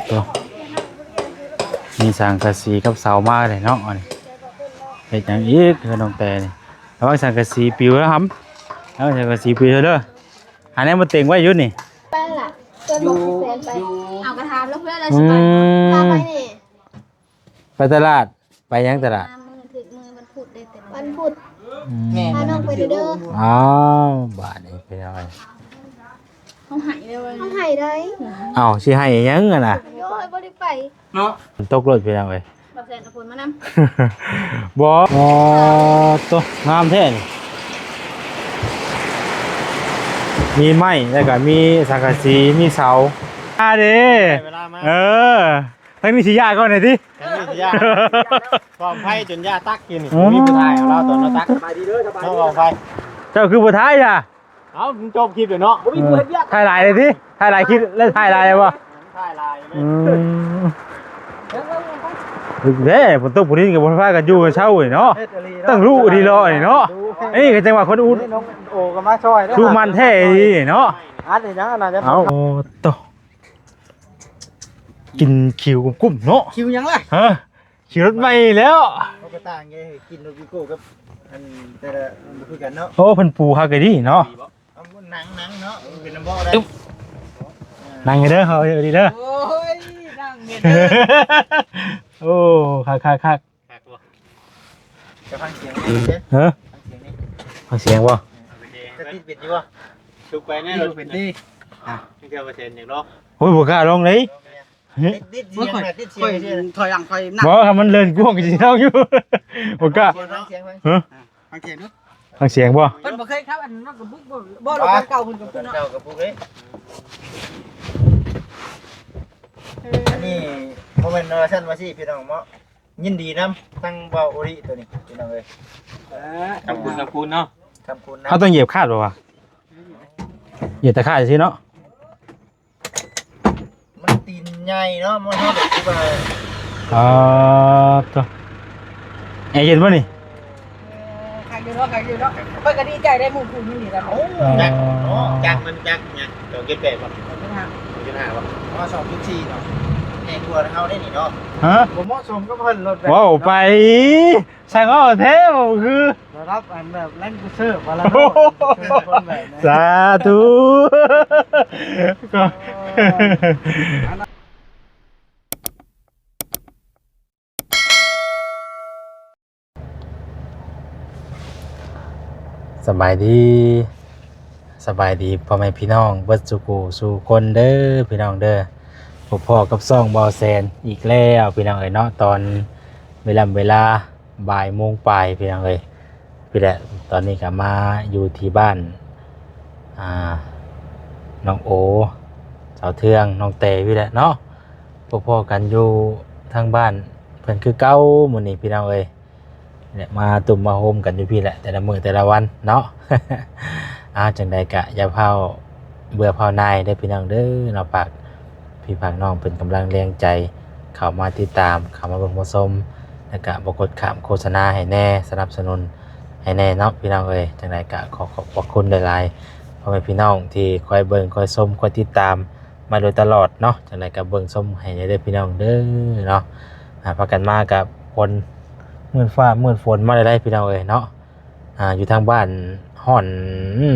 ໂອ້ ມີສັງກະສີກັບເສົາມາເລີຍເນາະ ອັນນີ້ເຮັດຫຍັງອີກເຮືອນນ້ອງແຕນີ້? ລະວັງສັງກະສີປິວເດີຫຳ ລະວັງສັງກະສີປິວເດີ. ຫາແນວມາເຕັງໄວ້ຢູ່ນີ້ ໄປລະ ເພິ່ນບອກຊິແຊນໄປ ຢູ່ ເອົາກະຖາມລະເພື່ອລະ ອືມ ຊິໄປ ພາໄປນີ້ ໄປຕະຫຼາດ ໄປຫຍັງຕະຫຼາດ? ມາມື້ຖືກມື້ວັນພຸດເດ້ ແຕ່ວັນພຸດ ອືມ ພານ້ອງໄປເດີ. ອ້າວ ບາດນີ້ເປັນຫຍັງ? ເຮົາໃຫ້ເດ້ ເຮົາໃຫ້ໄດ້. ອ້າວ ຊິໃຫ້ຫຍັງຫັ້ນນະ? ໂອ້ຍ ບໍ່ໄດ້ໄປເນາະ ຝົນຕົກໂລດພີ່ນ້ອງເອີຍ. ບໍ່ແຊນເອົາຝົນມານຳ ບໍ່. ອໍ ໂຕ ງາມແທ້ນີ້ ມີໄມ້ ແລ້ວກະມີສັງກະສີ ມີເສົາ ອາເດ້ ໄດ້ເວລາມາ ເອີ. ທາງນີ້ຊິຢ້າກ່ອນນີ້ຕິ ທາງນີ້ຊິຢ້າ ພ້ອມໄຟຈົນຢ້າຕັກຢູ່ນີ້ ອືມ ບໍ່ມີຜູ້ຖ່າຍເອົາລາວຕອນລາວຕັກ. ສະບາຍດີເດີ ສະບາຍດີ ເຈົ້າຄືບໍ່ຖ່າຍຊະ? ເອົ້າ ມັນຈົບຄລິບແລ້ວເນາະ ບໍ່ມີຜູ້ເຮັດວຽກ ອືມ ຖ່າຍຫຼາຍເດ້ຕິ ຖ່າຍຫຼາຍຄລິບແລ້ວ ຖ່າຍຫຼາຍແລ້ວບໍ່? ຖ່າຍຫຼາຍ ອືມ ເດ້ ຝົນຕົກ ຜູ້ນີ້ກໍບໍ່ພາກັນຢູ່ກັນເຊົານີ້ເນາະ ເຮັດອີ່ຫຼີເນາະ ຕັ້ງຮູ້ດີເນາະນີ້ເນາະ ນີ້ກໍຈັ່ງວ່າຄົນອຸດ ໂອ້ ກໍມາຊ່ອຍເດີ ສູ້ໝັ້ນແທ້ດີເນາະ ອັດອີ່ຫຍັງອັນນັ້ນ ເອົາ ໂອ້ ໂຕ ກິນຄິວກຸ້ມໆເນາະ ຄິວຫຍັງລະ? ຮະ? ຂີ່ລົດໃໝ່ແລ້ວ ເຮົາກໍຕ່າງເດ້ ກິນໂລບີໂກ້ກັບອັນແຕ່ລະ ມັນບໍ່ຄືກັນເນາະ. ໂອ້ ເພິ່ນປູຄັກອີ່ຫຼີເນາະ ເອົານັ່ງ ນັ່ງເນາະ ເປັນນຳບໍ່ໄດ້ ອຶບ ນັ່ງເດີ ເຮົາເດີ ໂອ້ຍ ນັ່ງເດີ ໂອ້ ຄັກໆໆ ຄັກບໍ່? ຈະຟັງສຽງເດ້ ຮະ? ຟັງສຽງນີ້ ຟັງສຽງບໍ່? ຈະຕິດເປັນຢູ່ບໍ່? ສຸກໄປແນ່ ຕິດເປັນຕິ ອາ ເຈົ້າບໍ່ເຊັນຫຍັງດອກ ໂອ້ຍ ບໍ່ກ້າລອງເລີຍ ຕິດ ຕິດສຽງ ຕິດສຽງ ຂ້ອຍຖອຍຫຼັງ ຂ້ອຍນັ່ງ ບໍ່ ຄັນມັນເລີນກວ້າງກໍຊິເອົາຢູ່ ບໍ່ກ້າ ຟັງສຽງ ຟັງສຽງ ຮະ? ຟັງສຽງດູ ຟັງສຽງບໍ່? ເພິ່ນບໍ່ເຄີຍຂັບອັນນັ້ນກະບຸກບໍ່? ບໍ່ ລົດຄັນເກົ່າເພິ່ນກະປຸກເນາະ ເກົ່າກະປຸກເດ້ ເອີ ອັນນີ້ບໍ່ແມ່ນວ່າຊັ້ນວ່າຊີ້ພີ່ນ້ອງເນາະ ຍິນດີນຳທັງບ່າວໂອລິໂຕນີ້ພີ່ນ້ອງເອີຍ ເອີ ຄຳຄຸນ ຄຳຄຸນເນາະ ຄຳຄຸນນະ ເຮົາຕ້ອງຢຽບຄາດບໍ່ວະ? ຢຽບແຕ່ຄາດຊື່ເນາະ. ມັນຕີນໃຫຍ່ເນາະ ມັນເຮັດແບບທີ່ວ່າ ອ່າ ໂຕ ແອເຢັນບໍ່ນີ້? ເອີ ຄັກຢູ່ເນາະ ຄັກຢູ່ເນາະ ຂ້ອຍກໍດີໃຈໄດ້ໝູ່ຄູ່ນີ້ນີ້ນະ ໂອ້ ຈັກເນາະ ຈັກມັນຈັກຫຍັງ ສອງຈຸດແປດບໍ່? ສອງຈຸດຫ້າ ສອງຈຸດຫ້າບໍ່? ອໍ ສອງຈຸດສີ່ເນາະ ໃຫຍ່ກວ່າເຮົາໄດ້ນີ້ເນາະ ຮະ? ບໍ່ເໝາະສົມກັບເພິ່ນ ລົດແບບ ເວົ້າໄປ ຊ່າງເວົ້າແທ້ ບໍ່ຄື ລະດັບອັນແບບແລນຄູເຊີ ປາລາໂດ ສາທຸ ສະບາຍດີ ສະບາຍດີພໍ່ແມ່ພີ່ນ້ອງເບິດສູ່ຜູ້ສູ່ຄົນເດີພີ່ນ້ອງເດີ ພົບພໍ້ກັບຊ່ອງບ່າວແສນອີກແລ້ວພີ່ນ້ອງເອີຍເນາະ ຕອນເວລາ ເວລາ ບ່າຍໂມງປາຍພີ່ນ້ອງເອີຍ ພີ້ແຫຼະ ຕອນນີ້ກໍມາຢູ່ທີ່ບ້ານ ອ່າ ນ້ອງໂອ ສາວເທືອງ ນ້ອງແຕພີ້ແຫຼະເນາະ ພົບພໍ້ກັນຢູ່ທາງບ້ານເພິ່ນຄືເກົ່າມື້ນີ້ພີ່ນ້ອງເອີຍ ແລະ ມາຕຸ້ມມາໂຮມກັນຢູ່ພີ້ແຫຼະ ແຕ່ລະມື້ແຕ່ລະວັນເນາະ ອ່າ ຈັ່ງໃດກະຢ່າຟ້າວເບື່ອຟ້າວໜ່າຍເດີພີ່ນ້ອງເດີເນາະ ຝາກ ພີ່ຝາກນ້ອງເປັນກຳລັງແຮງໃຈ ເຂົ້າມາຕິດຕາມ ເຂົ້າມາເບິ່ງມາຊົມ ແລ້ວກະບໍ່ກົດຂ້າມໂຄສະນາໃຫ້ແດ່ ສະໜັບສະໜູນໃຫ້ແດ່ເນາະພີ່ນ້ອງເອີຍ ຈັ່ງໃດກະຂໍຂອບພະຄຸນຫຼາຍໆ ພໍ່ແມ່ພີ່ນ້ອງທີ່ຄອຍເບິ່ງ ຄອຍຊົມ ຄອຍຕິດຕາມມາໂດຍຕະຫຼອດເນາະ ຈັ່ງໃດກະເບິ່ງຊົມໃຫ້ແດ່ເດີພີ່ນ້ອງເດີເນາະ ອ່າ ພາກັນມາກະຝົນ ມືດຟ້າມືດຝົນມາແລ້ວເດ້ພີ່ນ້ອງເອີຍເນາະ. ອ່າ ຢູ່ທາງບ້ານຮ້ອນ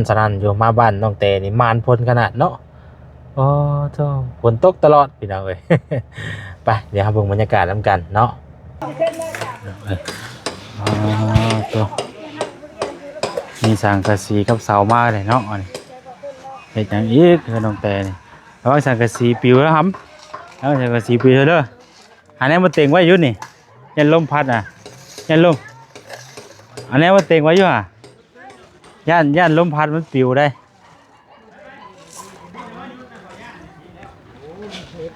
ສະນັ້ນຢູ່ ມາບ້ານນ້ອງແຕນີ້ມ່ານຝົນຂະໜາດເນາະ. ໂອ້ໂທ້ ຝົນຕົກຕະຫຼອດພີ່ນ້ອງເອີຍ. ໄປ ດຽວເຮົາເບິ່ງບັນຍາກາດນຳກັນເນາະ. ໂອ້ໂທ້ ມີສັງກະສີກັບເສົາມາເລີຍເນາະ ອັນນີ້. ເຮັດຫຍັງອີກເຮືອນນ້ອງແຕນີ້? ລະວັງສັງກະສີປິວເດີຫຳ ລະວັງສັງກະສີປິວເດີ. ຫາແນວມາເຕັງໄວ້ຢູ່ນີ້ ຢ້ານລົມພັດນະ ຢ້ານລົມ ເອົາແນວມາເຕັງໄວ້ຢູ່ຫາ ຢ້ານ ຢ້ານລົມພັດມັນປິວໄດ໋.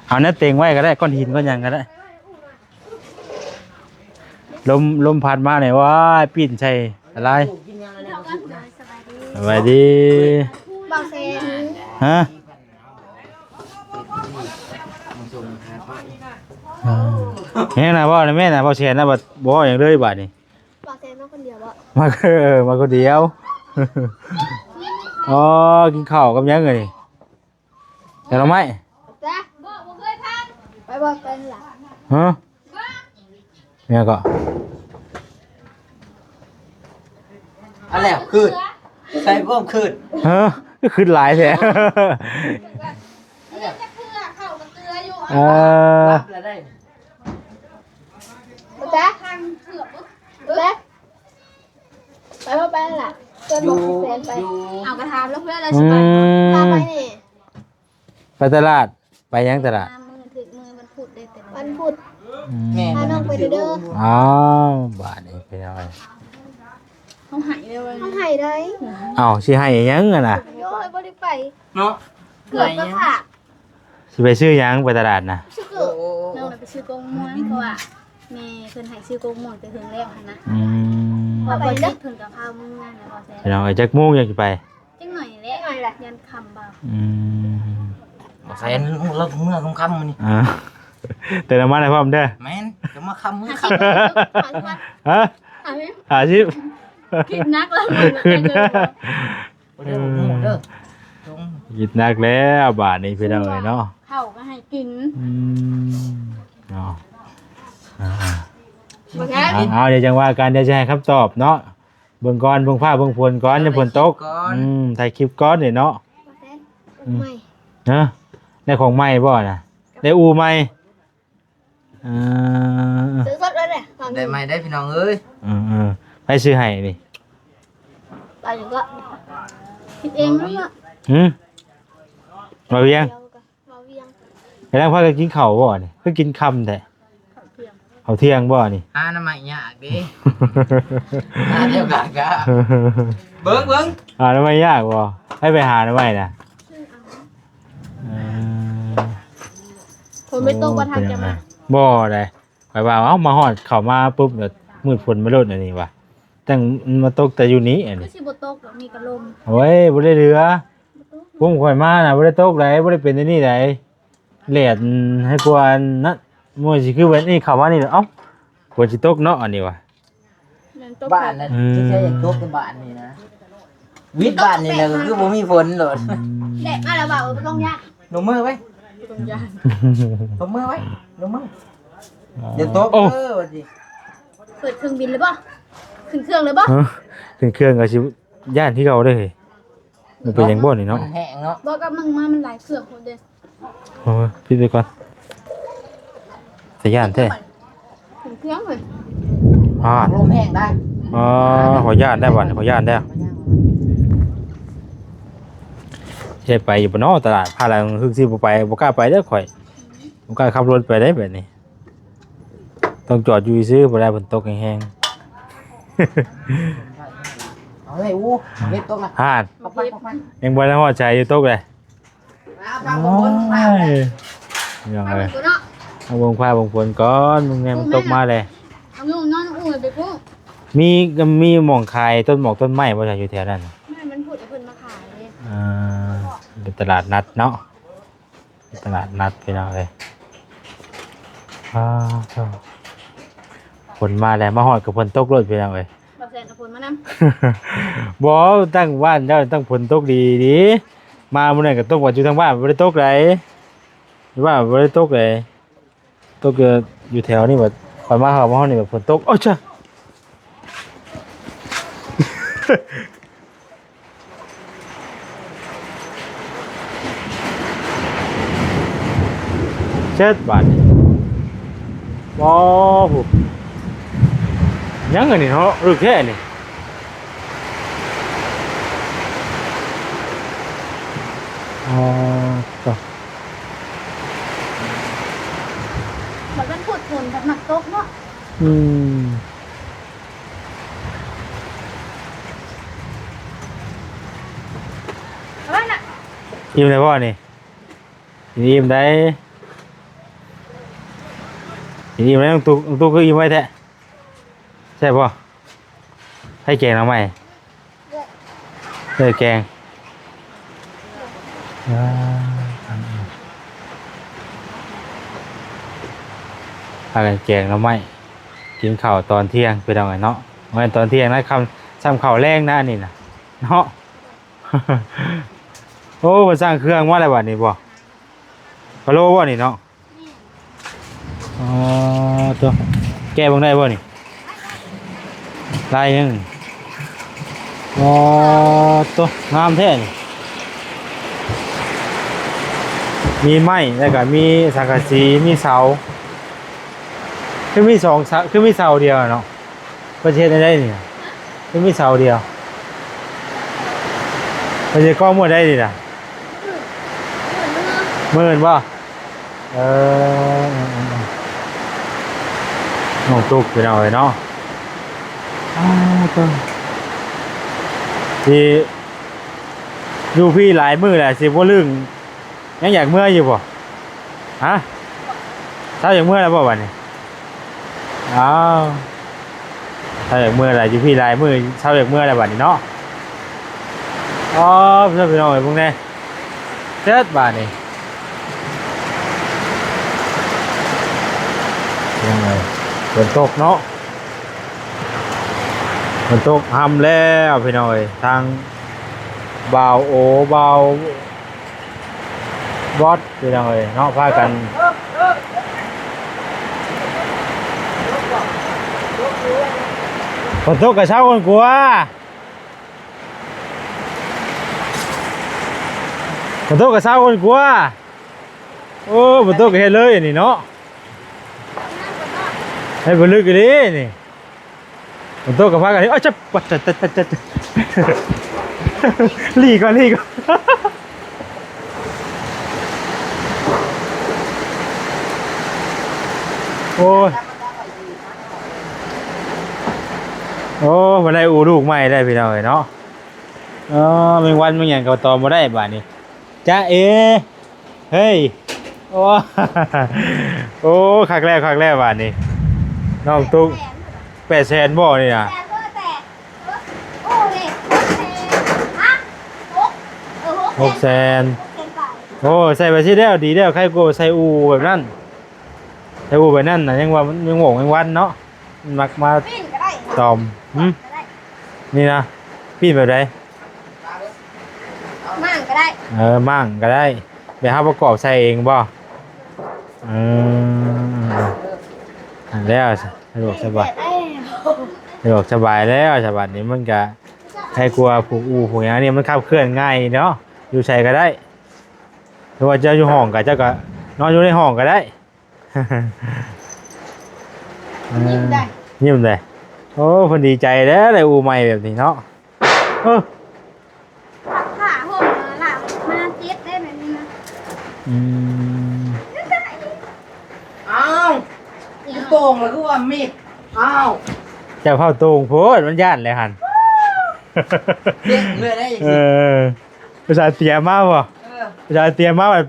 ເອົາແນວເຕັງໄວ້ກໍໄດ້ ກ້ອນຫີນກ້ອນຫຍັງກໍໄດ້. ລົມ ລົມພັດມານີ້ ວ້າຍ ປີ້ນໃສ່ຫຼາຍ. ສະບາຍດີ ບ່າວແສນ ຮະ? ເອີ ແມ່ນນະ ເວົ້ານະແມ່ນນະ ບໍ່ແຊນນະ ບໍ່ ບໍ່ຫຍັງເລີຍບາດນີ້. ບ່າວແຊນມາຄົນດຽວບໍ່? ມາ ເອີ ມາຄົນດຽວ. ອໍ ກິນເຂົ້າກັບຫຍັງເອີຍ? ແກງໜໍ່ໄມ້. ຈ້າ ບໍ່ ບໍ່ເຄີຍຜ່ານ. ໄປ ບໍ່ເປັນລະ ຮະ? ແມ່ນກໍ ອັນແລ້ວຄືດ ໃສ່ຄວາມຄືດ ຮະ? ຄືດຫຼາຍແທ້ ເອີ ຮັບແລ້ວໄດ້ ບໍ່ແຊະ ບໍ່ແຊະ ໄປບໍ່ໄປລະ ເພິ່ນບອກຊິແຊນໄປ ຢູ່ ເອົາກະຖາມລະເພື່ອລະ ອືມ ຊິໄປ ພາໄປນີ້ ໄປຕະຫຼາດ ໄປຫຍັງຕະຫຼາດ? ມື້ຖືກມື້ວັນພຸດເດ້ ແຕ່ວັນພຸດ ອືມ ພານ້ອງໄປເດີ. ອ້າວ ບາດນີ້ເປັນຫຍັງ? ເຮົາໃຫ້ເດ້ ເຮົາໃຫ້ໄດ້. ອ້າວ ຊິໃຫ້ຫຍັງຫັ້ນນະ? ໂອ້ຍ ບໍ່ໄດ້ໄປເນາະ ເກືອບກະຂາດ. ຊິໄປຊື້ຫຍັງໄປຕະຫຼາດນະ? ຊື້ເກີບ ໂອ້ ນ້ອງໄປຊື້ກົງມ່ວງ ເພາະວ່າແມ່ເພິ່ນໃຫ້ຊື້ກົງມ່ວງແຕ່ເຖິງແລ້ວຫັ້ນນະ. ອືມ ເພາະວ່າເພິ່ນກະພາເມືອນະ ພີ່ນ້ອງເອີຍ. ຈັກໂມງຈັ່ງຊິໄປ? ຈັກໜ້ອຍແຫຼະ ຈັກໜ້ອຍແຫຼະ ຍັນຄ່ຳບໍ່? ອືມ ບໍ່ໃສ່ ລາວເມືອຄ່ຳໆມື້ນີ້ ອ່າ ເຕີມນ້ຳມັນໃຫ້ພ້ອມເດີ. ແມ່ນ ຈະມາຄ່ຳມື້ຄ່ຳ ຮະ? ຫ້າສິບ ຄິດໜັກແລ້ວ ຄິດໜັກ ບໍ່ໄດ້ຫົກໂມງເດີ ຄິດໜັກແລ້ວບາດນີ້ ພີ່ນ້ອງເອີຍເນາະ. ເຂົ້າກໍໃຫ້ກິນ ອືມ ເນາະ ອ່າໆ ບໍ່ແມ່ນ ເອົາ ດຽວຈັ່ງວ່າກັນ ດຽວຈະໃຫ້ຄຳຕອບເນາະ. ເບິ່ງກ່ອນ ເບິ່ງຟ້າເບິ່ງຝົນກ່ອນ ຍັງຝົນຕົກ ອືມ ຖ່າຍຄລິບກ່ອນນີ້ເນາະ. ອືມ ຮະ? ໄດ້ຂອງໃໝ່ບໍ່ນະ? ໄດ້ອູ່ໃໝ່? ເອີ ຊື້ສົດເລີຍເດ້ ໄດ້ໃໝ່ໄດ້ພີ່ນ້ອງເອີຍ. ເອີໆ ໃຜຊື້ໃຫ້ນີ້? ໄປກໍຄິດເອງນັ້ນລະ. ຫື? ບໍ່ວຽງ ບໍ່ວຽງ ກຳລັງພາກັນກິນເຂົ້າບໍ່ນີ້? ຄືກິນຄ່ຳແທ້? ເຂົ້າທ່ຽງ ເຂົ້າທ່ຽງບໍ່ນີ້? ຫາໜໍ່ໄມ້ຍາກເດ້ ຫາແນວກາກະ ເບິ່ງໆ ຫາໜໍ່ໄມ້ຍາກບໍ່? ໃຜໄປຫາໜໍ່ໄມ້ນະ? ເອີ ຝົນໄປຕົກບໍ່ທັນຈະມາ ບໍ່ໄດ້. ຂ້ອຍວ່າ ເອົ້າ ມາຮອດ ເຂົ້າມາປຸບ ແລ້ວມືດຝົນມາໂລດອັນນີ້ວ່າ ຈັ່ງມາຕົກແຕ່ຢູ່ນີ້ອັນນີ້ ຄືຊິບໍ່ຕົກດອກ ມີກະລົມ. ໂອ້ຍ ບໍ່ໄດ້ເຫຼືອ ບໍ່ຕົກ ພວກຂ້ອຍມານະ ບໍ່ໄດ້ຕົກໃດ ບໍ່ໄດ້ເປັນອັນນີ້ໃດ ແດດໃຫ້ກວ່ານັ້ນ ມື້ຊິຄືແບບນີ້ ເຂົ້າມານີ້ ເອົ້າ ຝົນຊິຕົກເນາະ ອັນນີ້ວ່າ ແມ່ນຕົກ ບ້ານນະ ອືມ ຊິໃຊ້ຢາກຕົກແຕ່ບ້ານນີ້ນະ ວິດບ້ານນີ້ນະ ກໍຄືບໍ່ມີຝົນໂລດ. ອືມ ແດດມາແລ້ວວ່າ ເອີ ບໍ່ຕ້ອງຢ້ານ ໜຸ່ມມືໄວ້ ບໍ່ຕ້ອງຢ້ານ ໜຸ່ມມືໄວ້ ໜຸ່ມມື ອໍ ຢ່າຕົກ ໂອ້ ເດີ ວ່າຊິ ເປີດເຄື່ອງບິນເລີຍບໍ່? ຂຶ້ນເຄື່ອງເລີຍບໍ່? ຮະ? ຂຶ້ນເຄື່ອງກໍຊິຢ້ານຄືເກົ່າເດ້ ເຮີ້ຍ ມັນເປັນຫຍັງບໍ່ນີ້ເນາະ? ມັນແຫ້ງເນາະ ບໍ່ ກັບມັນມາ ມັນຫຼາຍເຄື່ອງໂພດເດ້. ໂອ້ຍ ປິດໄວ້ກ່ອນ ຕາຢ້ານແທ້. ເຄື່ອງເລີຍ ອາ ລົມແຮງໄດ໋. ອໍ ຂໍຢ້ານໄດ້ບັດນີ້ ຂໍຢ້ານແລ້ວ. ຊິໄດ້ໄປຢູ່ບໍ່ນໍຕະຫຼາດ? ພາລະຫຶກຊິບໍ່ໄປ ບໍ່ກ້າໄປເດີຂ້ອຍ ບໍ່ກ້າຂັບລົດໄປເດ້ແບບນີ້ ຕ້ອງຈອດຢູ່ຊື່ບໍ່ໄດ້ ຝົນຕົກແຮງໆ. ເອົາເລີຍ ອູ້ ເຮັດຕົກນະ ຫາດ ເອົາໄປ ເອົາໄປ ຍັງບໍ່ໄດ້ຮອດໃສຢູ່ຕົກເລີຍ. ໂອ້ຍ ພີ່ນ້ອງເອີຍ ເອົາເບິ່ງຟ້າເບິ່ງຝົນກ່ອນ ເບິ່ງແນ່ມັນຕົກມາແລ້ວ. ເອົານອນອູ້ໄປພຸ້ນ ມີ ມີໝ່ອງຂາຍຕົ້ນໝອກຕົ້ນໄມ້ບໍ່ ຢູ່ແຖວນັ້ນ? ແມ່ນ ມັນພຸດເພິ່ນມາຂາຍເດ້. ເອີ ເປັນຕະຫຼາດນັດເນາະ ເປັນຕະຫຼາດນັດ ພີ່ນ້ອງເອີຍ. ອ້າ ຝົນມາແລ້ວ ມາຮອດກໍຝົນຕົກໂລດ ພີ່ນ້ອງເອີຍ. ບໍ່ແຊນເອົາຝົນມານຳ ບໍ່ ຕັ້ງບ້ານເຈົ້າຕັ້ງຝົນຕົກດີດີ ມາມື້ນັ້ນກໍຕົກວ່າຢູ່ທາງບ້ານບໍ່ໄດ້ຕົກໃດ ຢູ່ບ້ານບໍ່ໄດ້ຕົກໃດ ຕົກຢູ່ແຖວນີ້ບັດ ຂ້ອຍມາເຮົາ ມາຮອດນີ້ບັດຝົນຕົກ ໂອ້ຍ ຈະ ເຈັດບາດນີ້ ວ້າວ ຫຍັງອັນນີ້ເນາະ ລຶກແທ້ນີ້ ອໍ ຕະ ບັດມັນພຸດຝົນ ບັດມັກຕົກເນາະ ອືມ. ອີ່ມແລ້ວບໍ່ນີ້? ອີ່ມໄດ໋ ອີ່ມແລ້ວ ຕູ້ ຕູ້ຄືອີ່ມໄວແທ້ ແຊບບໍ່? ໃຜແກງໜໍ່ໄມ້? ເອີ ແກງ ອ່າ ພາກັນແກງໜໍ່ໄມ້ ກິນເຂົ້າຕອນທ່ຽງ ພີ່ນ້ອງເອີຍເນາະ ບໍ່ແມ່ນຕອນທ່ຽງນະ ຄ່ຳ ຊ່ຳເຂົ້າແລງນະ ອັນນີ້ນະ ເນາະ. ໂອ້ ເພິ່ນສ້າງເຄື່ອງມາແລ້ວບັດນີ້ບໍ່? ພະໂລ້ບໍ່ນີ້ເນາະ? ແມ່ນ ໂຕ ແກະເບິ່ງໄດ້ບໍ່ນີ້? ລາຍຫຍັງ? ອໍ ໂຕ ງາມແທ້ນີ້. ມີໄມ້ ແລ້ວກໍມີສັງກະສີ ມີເສົາ. ຄືມີສອງເສົາ ຄືມີເສົາດຽວເນາະ? ເພິ່ນຊິເຮັດແນວໃດນີ້? ຄືມີເສົາດຽວ? ເພິ່ນຊິກໍ່ມື້ໃດນີ້ນະ? ມື້ອື່ນບໍ່? ເອີ ນ້ອງຕຸກ ພີ່ນ້ອງເອີຍເນາະ. ອ້າວ ເບິ່ງ ຊິຢູ່ພີ້ຫຼາຍມື້ແຫຼະ ຊິບໍ່ລຶ້ງ ຍັງຢາກເມືອຢູ່ບໍ່? ຮະ? ເຊົາຢາກເມືອແລ້ວບໍ່ບັດນີ້? ອ້າວ ເຊົາຢາກເມືອແລ້ວ ຢູ່ພີ້ຫຼາຍມື້ ເຊົາຢາກເມືອແລ້ວບັດນີ້ເນາະ. ອໍ ພີ່ນ້ອງເອີຍ ເບິ່ງແດ່ ເຈັດບາດນີ້ ພີ່ນ້ອງເອີຍ ຝົນຕົກເນາະ ຝົນຕົກ ຮຳແລ້ວ ພີ່ນ້ອງເອີຍ. ທາງບ່າວໂອ ບ່າວ ບອດ ພີ່ນ້ອງເອີຍເນາະ ພາກັນ ຝົນຕົກກະເຊົາກ່ອນກວ່າ ຝົນຕົກກະເຊົາກ່ອນກວ່າ. ໂອ້ ຝົນຕົກກະເຮັດເລີຍອັນນີ້ເນາະ ໃຫ້ບໍ່ລຶກອີ່ຫຼີນີ້. ຝົນຕົກກໍພາກັນ ເອີ ຈັບ ຈັບ ຈັບ ຈັບ ຫຼີກກ່ອນ ຫຼີກກ່ອນ ໂອ້ຍ ໂອ້ ບໍ່ໄດ້ອູລູກໃໝ່ໄດ້ ພີ່ນ້ອງເອີຍເນາະ. ເອີ ແມງວັນແມງຫຍັງກໍຕອມບໍ່ໄດ້ບາດນີ້ ຈ໊ະເອ. ເຮີ້ຍ ໂອ້ ໂອ້ ຄັກແລ້ວ ຄັກແລ້ວບາດນີ້ ນ້ອງຕຸກ ແປດແສນບໍ່ນີ້ນະ? ແປດແສນ ເອີ ແປດ ໂອ້ ເດ້ ຫົກແສນ ຮະ ຫົກ ເອີ ຫົກແສນ ຫົກແສນ ຫົກແສນປາຍ. ໂອ້ ໃສ່ໄປຊິແລ້ວ ດີແລ້ວ ໃຄກວ່າໃສ່ອູ່ແບບນັ້ນ ໃສ່ອູ່ແບບນັ້ນນະ ຍັງວ່າມັນຍັງໂຫວງແມງວັນເນາະ ມັນມັກມາ ປີນກໍໄດ້ ຕອມ. ຫຶ? ກໍໄດ້ ນີ້ນະ ປີນແບບໃດ? ມ້າງກໍໄດ້ ເອີ ມ້າງກໍໄດ້ ແບບເຮົາປະກອບໃສ່ເອງບໍ່? ເອີ ອັນແລ້ວ ສະດວກສະບາຍ ສະດວກສະບາຍແລ້ວ ສະບາຍນີ້ມັນກະໃຫ້ກວ່າຜູກອູ້ຜູກຫຍັງນີ້ ມັນຂັບເຄື່ອນງ່າຍເນາະ ຢູ່ໃສກໍໄດ້ ຫຼືວ່າເຈົ້າຢູ່ຫ້ອງກໍ ເຈົ້າກໍນອນຢູ່ໃນຫ້ອງກໍໄດ້. ຍິ້ມໄດ້ ຍິ້ມໄດ້. ໂອ້ ເພິ່ນດີໃຈແລ້ວ ໄດ້ອູ່ໃໝ່ແບບນີ້ເນາະ. ເອີ ຜ້າຫົ່ມລະມາເຈັບໄດ້ແບບນີ້ນະ. ອືມ ອ້າວ ອີໂຕ່ງລະຄືວ່າມິດ. ອ້າວ ເຈົ້າເວົ້າໂຕ່ງໂພດ ມັນຢ້ານແຫຼະຫັ້ນ. ເຈັບເລີຍໄດ໋. ເອີ ອຸດສ່າຕຽມມາບໍ່? ເອີ ອຸດສ່າຕຽມມາແບບ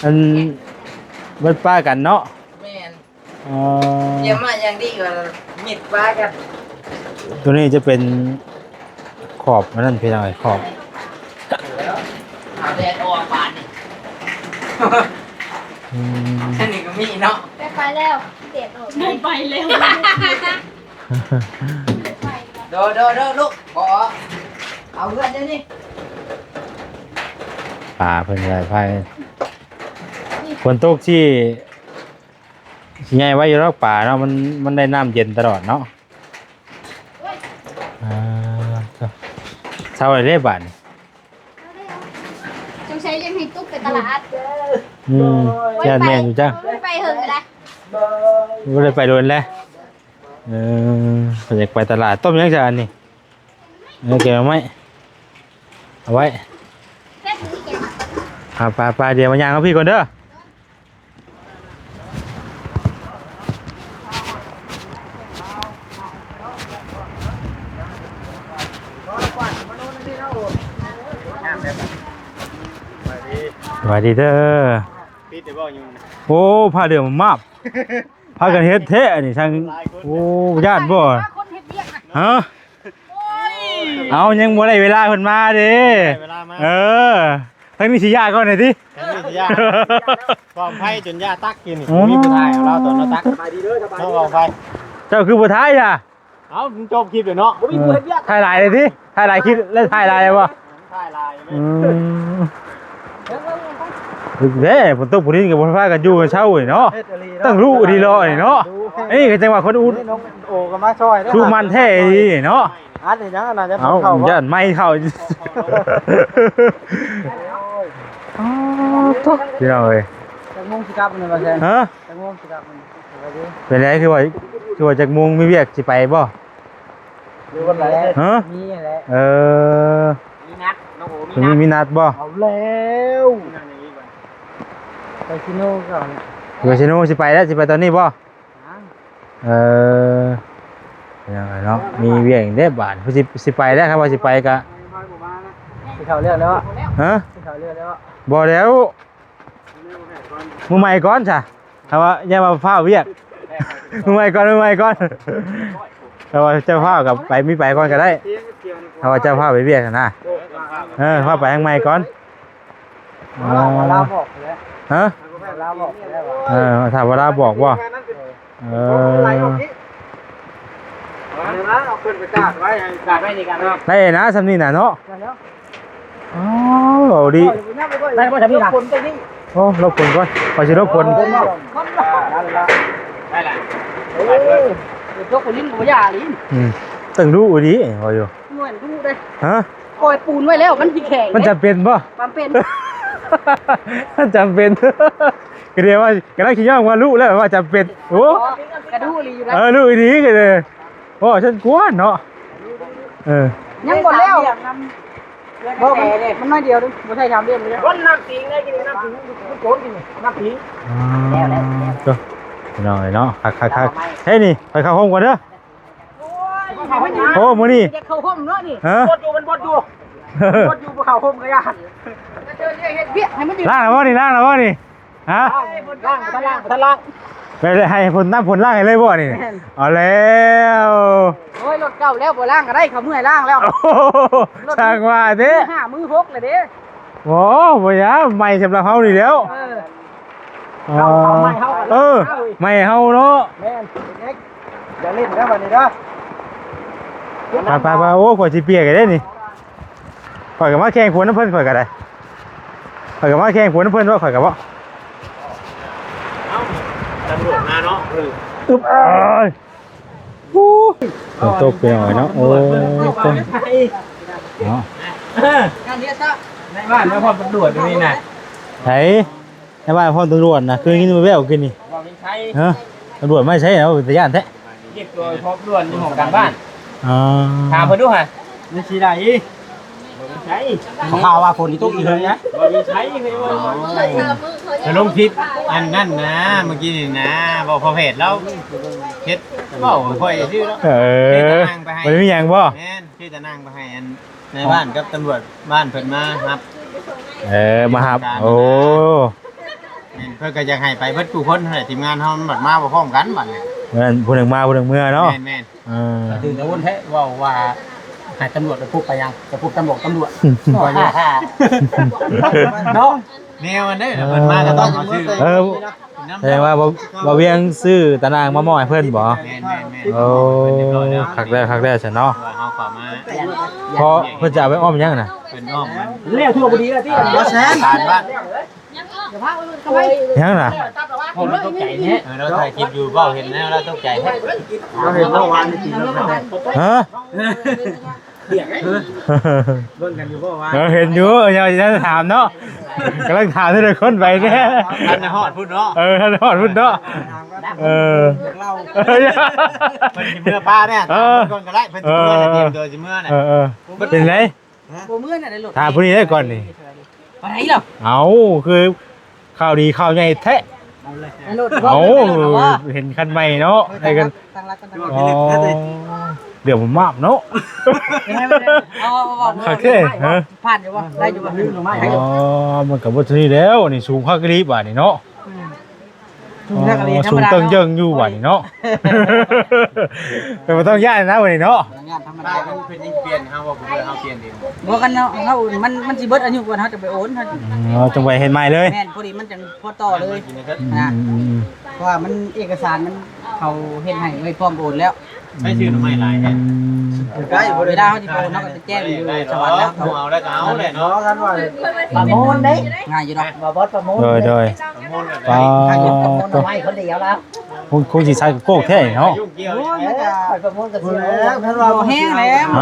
ອັນ ມັນປະກັນເນາະ. ແມ່ນ. ອໍ ຕຽມມາຢ່າງດີກໍມິດປະກັນ. ຕົວນີ້ຈະເປັນຂອບອັນນັ້ນພີ່ນ້ອງເອີຍ ຂອບ ຫາແດດອອກບາດນີ້. ອືມ ອັນນີ້ກໍມີເນາະ. ໄປ ໄປແລ້ວ ແດດອອກ ໄປ ໄປແລ້ວ. ໂດ ໂດ ໂດ ລູກ ບໍ່ອອກ ເອົາເຮືອນດຽວນີ້. ປາເພິ່ນກໍໄດ້ພາ ຝົນຕົກຊິ ຊິໃຫຍ່ໄວຢູ່ດອກປາເນາະ ມັນ ມັນໄດ້ນ້ຳເຢັນຕະຫຼອດເນາະ. ອ່າ ເຊົາແລ້ວເດ້ບາດນີ້. ສົງໄສຍັງໃຫ້ຕຸກໄປຕະຫຼາດ. ອືມ ຢ້ານແມ່ນຢູ່ຈ້າ ບໍ່ໄດ້ໄປເຫິງກໍໄດ້ ບໍ່ໄດ້ໄປດົນແລ້ວ. ເອີ ເພິ່ນຢາກໄປຕະຫຼາດ. ຕົ້ມຫຍັງຊະອັນນີ້? ເອີ ແກງໜໍ່ໄມ້ ເອົາໄວ້. ອ່າ ໄປໆ ດຽວມາຍ່າງເອົາພີ້ກ່ອນເດີ. ສະບາຍດີເດີ. ໂອ້ ຜ້າເຫຼືອງມາບ. ພາກັນເຮັດແທ້ອັນນີ້ ທັງ ໂອ້ ຢ້ານບໍ່? ຮະ? ເອົາ ຍັງບໍ່ໄດ້ເວລາເພິ່ນມາເດ້. ເວລາມາ ເອີ ທາງນີ້ຊິຢ້າກ່ອນນີ້ຕິ ທາງນີ້ຊິຢ້າ. ກອງໄຟຈົນຢ້າຕັກກິນນີ້. ອືມ ມີຜູ້ຖ່າຍເອົາລາວຕອນລາວຕັກ. ສະບາຍດີເດີ ສະບາຍດີ. ກອງໄຟ ເຈົ້າຄືບໍ່ຖ່າຍຊະ? ເອົ້າ ມັນຈົບຄລິບແລ້ວເນາະ. ບໍ່ມີຜູ້ເຮັດວຽກ ເອີ ຖ່າຍຫຼາຍເລີຍຕິ ຖ່າຍຫຼາຍຄລິບແລ້ວ ຖ່າຍຫຼາຍເລີຍບໍ່? ຖ່າຍຫຼາຍ. ອືມ ເບິ່ງໆ ໄປ ເດ້ ຝົນຕົກ ຜູ້ດິນກໍບໍ່ພາກັນຢູ່ກັນເຊົານີ້ເນາະ. ເຮັດອີ່ຫຼີເນາະ ຕັ້ງລຸດີເນາະນີ້ເນາະ. ນີ້ກໍຈັ່ງວ່າຄົນອຸດ ໂອ້ ກໍມາຊ່ອຍເດີ ຊຸມັນແທ້ດີເນາະ. ອັດອີຫຍັງອັນນັ້ນ ເອົ້າ ເຂົ້າ ຢ້ານໄມ້ເຂົ້າ. ອໍ ໂທ້ ພີ່ນ້ອງເອີຍ ຈັກໂມງຊິກັບນີ້ ບໍ່ແຊນ? ຮະ? ຈັກໂມງຊິກັບນີ້? ເປັນໄດ ຄືວ່າ ຄືວ່າຈັກໂມງ ມີວຽກ ຊິໄປບໍ່? ຫຼືວັນໃດ? ຮະ? ມີແຫຼະ. ເອີ ມີນັດເນາະ. ໂອ້ ມີນັດ ມີນັດບໍ່? ເອົາແລ້ວ ໄປຊິໂນກ່ອນ ໄປຊິໂນ ຊິໄປແລ້ວ ຊິໄປຕອນນີ້ບໍ່? ຍັງ ເອີ ເປັນຫຍັງເນາະ ມີວຽກເດ້ບາດ ຊິ ຊິໄປແລ້ວ ຄັນວ່າຊິໄປກະ ຊິເຂົ້າເລື່ອງແລ້ວ. ຮະ? ຊິເຂົ້າເລື່ອງແລ້ວ. ບໍ່ແລ້ວ ມືໃໝ່ກ່ອນຊະ ຖ້າວ່າຢ່າວ່າຟ້າວວຽກ ມືໃໝ່ກ່ອນ ມືໃໝ່ກ່ອນ. ຖ້າວ່າເຈົ້າຟ້າວກໍໄປ ມີໄປກ່ອນກໍໄດ້ ຖ້າວ່າເຈົ້າຟ້າວໄປວຽກຫັ້ນນະ. ເອີ ຟ້າວໄປທາງໃໝ່ກ່ອນ. ອໍ ລາວບອກແລ້ວ. ຮະ? ລາວບອກແລ້ວ. ເອີ ຖ້າວ່າລາວບອກບໍ່? ເອີ ເອົາເພິ່ນໄປກາດໄວ້ ໃຫ້ກາດໄວ້ນີ້ກັນເນາະ. ໄດ້ນະ ຊ່ຳນີ້ນະເນາະ. ອໍ ເວົ້າດີ ໄດ້ບໍ່ຊ່ຳນີ້ນະ? ໂອ້ ຫຼົບຝົນກ່ອນ ຂ້ອຍຊິຫຼົບຝົນ. ໄດ້ລະ ໂອ້ ຕົກຝົນນີ້ບໍ່ຢາອີ່ຫຼີ. ອືມ ຕັ້ງດຸດີ ເວົ້າຢູ່ ແມ່ນດຸເດ້. ຮະ? ປ່ອຍປູນໄວ້ແລ້ວ ມັນຊິແຂງ ມັນຈຳເປັນບໍ່? ຈຳເປັນ ມັນຈຳເປັນ. ກໍເດວ່າ ກຳລັງຊິຍ້ອງວ່າລຸແລ້ວວ່າຈຳເປັນ. ໂອ້ ກະດຸອີ່ຫຼີຢູ່ນະ. ເອີ ດຸອີ່ຫຼີກໍເດ ໂອ້ ຊັ້ນກວນເນາະ. ເອີ ຍັງບໍ່ແລ້ວ. ບໍ່ ມັນ ມັນໜ້ອຍດຽວເດ້ ບໍ່ໃຊ່ສາມເດືອນເດ້. ຄົນນ້ຳສິງໄດ້ກິນນ້ຳສິງ ມັນໂຈນກິນນ້ຳສິງ. ອໍ ໂຕ ພີ່ນ້ອງເອີຍເນາະ ຄັກໆໆ. ເຮີ້ຍ ນີ້ ໄປເຂົ້າໂຮມກ່ອນເດີ. ໂອ້ຍ ໂອ້ ມື້ນີ້ ຢາກເຂົ້າໂຮມເນາະນີ້. ຮະ? ບົດຢູ່ ມັນບົດຢູ່ ບົດຢູ່ ບໍ່ເຂົ້າໂຮມກໍຢ້ານ. ເຮັດວຽກໃຫ້ມັນດີ. ລ້າງແລ້ວບໍ່ນີ້? ລ້າງແລ້ວບໍ່ນີ້? ຮະ? ລ້າງ ບໍ່ທັນລ້າງ ບໍ່ທັນລ້າງ. ໄປໃຫ້ຝົນ ນ້ຳຝົນລ້າງໃຫ້ເລີຍບໍ່ນີ້? ແມ່ນ ເອົາແລ້ວ. ໂອ້ຍ ລົດເກົ່າແລ້ວ ບໍ່ລ້າງກໍໄດ້ ເຂົາເມື່ອຍລ້າງແລ້ວ. ໂອ້ໂຫ ຊ່າງວ່າເດ້ ມື້ຫ້າມື້ຫົກແລ້ວເດ້. ໂອ້ ບໍ່ຍາກ ໃໝ່ສຳລັບເຮົານີ້ແລ້ວ. ເອີ ເອີ ເຮົາ ເຮົາໃໝ່ເຮົາ ເອີ ໃໝ່ເຮົາເນາະ. ແມ່ນ ຢ່າຫຼິ້ນເດີບັດນີ້ເດີ. ໄປໆໆ ໂອ້ ຂ້ອຍຊິປຽກເດ້ນີ້. ຂ້ອຍກໍມາແຂ່ງຝົນນຳເພິ່ນ ຂ້ອຍກໍໄດ້ ຂ້ອຍກໍມາແຂ່ງຝົນນຳເພິ່ນວ່າ ຂ້ອຍກໍບໍ່. ເອົ້າ ຕຳຫຼວດມາເນາະ. ເອີ ອຶບ ເອີຍ ຝົນຕົກໄປໜ້ອຍເນາະ. ໂອ້ຍ ເນາະ ເອີ ໃນບ້ານນະຄອນຕຳຫຼວດຢູ່ນີ້ນະ. ໃຜ? ໃນບ້ານພ້ອມຕຳຫຼວດນະ ຄືໄດ້ຍິນແວ່ວໆ ຄືນນີ້. ບໍ່ມີໃຜ. ຮະ? ຕຳຫຼວດມາໃສເນາະ ເປັນຕາຢ້ານແທ້. ຮຽກຕົວພ້ອມດ່ວນຢູ່ຫ້ອງການບ້ານ. ອໍ ຖາມເພິ່ນດູຫະ ມີຊິໄດ້ອີກ. ບໍ່ມີໃຜ. ເຂົາວ່າຝົນຕົກອີກເລີຍນະ. ບໍ່ມີໃຜ. ໄປລົງຜິດອັນນັ້ນນະ ເມື່ອກີ້ນີ້ນະ ເວົ້າພໍແພດລາວເຮັດ ເວົ້າຂ້ອຍຊື່ເນາະ. ເອີ ບໍ່ໄດ້ມີຫຍັງບໍ່? ແມ່ນ ຄືຈະນັ່ງໄປໃຫ້ອັນ ນາຍບ້ານກັບຕຳຫຼວດບ້ານເພິ່ນມາຮັບ. ເອີ ມາຮັບ. ໂອ້ ແມ່ນ ເພິ່ນກໍຢາກໃຫ້ໄປເບິດທຸກຄົນຫັ້ນແຫຼະ ທີມງານເຮົາມັນບັດມາບໍ່ພ້ອມກັນບັດນີ້. ແມ່ນ ຜູ້ໜຶ່ງມາຜູ້ໜຶ່ງເມືອເນາະ. ແມ່ນໆ. ເອີ ຖືກແຕ່ວົນແທ້ ເວົ້າວ່າໃຫ້ຕຳຫຼວດໄປພົບໄປຫຍັງ ໄປພົບຕຳຫຼວດ ຕຳຫຼວດ ເນາະ ແນວອັນໃດ ເພິ່ນມາກໍຕ້ອງເອົາຊື່. ເອີ ແສດງວ່າ ບ່າວວຽງຊື້ຕາໜ່າງມາມອບໃຫ້ເພິ່ນບໍ? ແມ່ນໆໆ. ໂອ້ ຄັກແລ້ວ ຄັກແລ້ວຊັ້ນເນາະ. ເພາະວ່າເຮົາເຂົ້າມາ ເພາະເພິ່ນຈະເອົາໄປອ້ອມຫຍັງນະ? ເພິ່ນອ້ອມມັນ ແລ້ວທົ່ວບໍ່ດີແລ້ວຕິ ບໍ່ແຊນ ຫຍັງນະ? ໂອ້ ລາວຕົກໃຈແທ້. ເອີ ລາວຖ່າຍຄລິບຢູ່ ເວົ້າເຫັນແລ້ວລາວຕົກໃຈແທ້. ເຮົາເຫັນເມື່ອວານນີ້ ຮະ? ເບິ່ງກັນຢູ່ບໍ່ວະ? ເອີ ເຫັນຢູ່. ເອີ ຍັງ ຍັງຈະຖາມເນາະ ກຳລັງຖາມແຕ່ລະຄົນໄປແດ່. ທັນໄດ້ຮອດພຸ້ນເນາະ. ເອີ ທັນໄດ້ຮອດພຸ້ນເນາະ. ເອີ ເພິ່ນຊິເມືອປາແດ່. ເອີ ເພິ່ນຊິເມືອ ຕຽມຕົວຊິເມືອແດ່. ເອີ ເອີ ເປັນໄດ? ບໍ່ເມືອນໄດ້ລົດ ຖ້າຜູ້ນີ້ໄດ້ກ່ອນນີ້ ປານໃດລະ? ເອົ້າ ຄື ຂ່າວດີຂ່າວໃຫຍ່ແທ້. ເອົາ ເຫັນຄັນໃໝ່ເນາະ ໃຫ້ກັນ ຕັ້ງຫຼັກກັນ ອໍ ເດືອບມາບເນາະ. ເອົາ ເອົາ ເອົາ ໂອເຄ ຮະ ຜ່ານຢູ່ບໍ່? ໄດ້ຢູ່ບໍ່? ອໍ ມັນກໍບໍ່ເທົ່ານີ້ແລ້ວ ນີ້ສູງຄັກອີ່ຫຼີບາດນີ້ເນາະ. ອືມ ສູງເຕີງເຢິງຢູ່ບາດນີ້ເນາະ. ແຕ່ບໍ່ຕ້ອງຢ້ານນະບາດນີ້ເນາະ. ບໍ່ຕ້ອງຢ້ານ ທຳມະດາ. ເພິ່ນຍັງປ່ຽນ ເຮົາວ່າເຮົາປ່ຽນເອງ. ບໍ່ ຄັນເຮົາ ເຮົາ ມັນ ມັນຊິເບິດອາຍຸກ່ອນ ເຮົາຈະໄປໂອນ. ອໍ ຈັ່ງໄປເຮັດໃໝ່ເລີຍ. ແມ່ນ ພໍດີມັນຈັ່ງພໍຕໍ່ເລີຍ. ອືມ ນະ ອືມ ອືມ ເພາະວ່າມັນເອກະສານມັນ ເຂົາເຮັດໃຫ້ໄວ້ພ້ອມໂອນແລ້ວ. ໃຊ້ຊື່ໜໍ່ໄມ້ຫຼາຍແທ້. ອືມ ໃກ້ ເວລາເຮົາຊິໄປ ເຮົາກໍໄປແຈ້ງຢູ່ສະຫວັນແລ້ວ ເອົາໄດ້ກໍເອົາແຫຼະເນາະ. ປະມູນເດ້ ງ່າຍຢູ່ດອກ ບໍ່ ບໍ່ປະມູນ. ໂດຍ ໂດຍ ປະມູນກັນ ປະມູນໜໍ່ໄມ້ຄົນດຽວລະ ຄົງ ຄົງຊິໃສ່ໂກກແທ້ເນາະ. ໂອ້ຍ ຂ້ອຍປະມູນກໍຊິແລ້ວ ຄັນວ່າບໍ່ແຮງແລ້ວ ຮ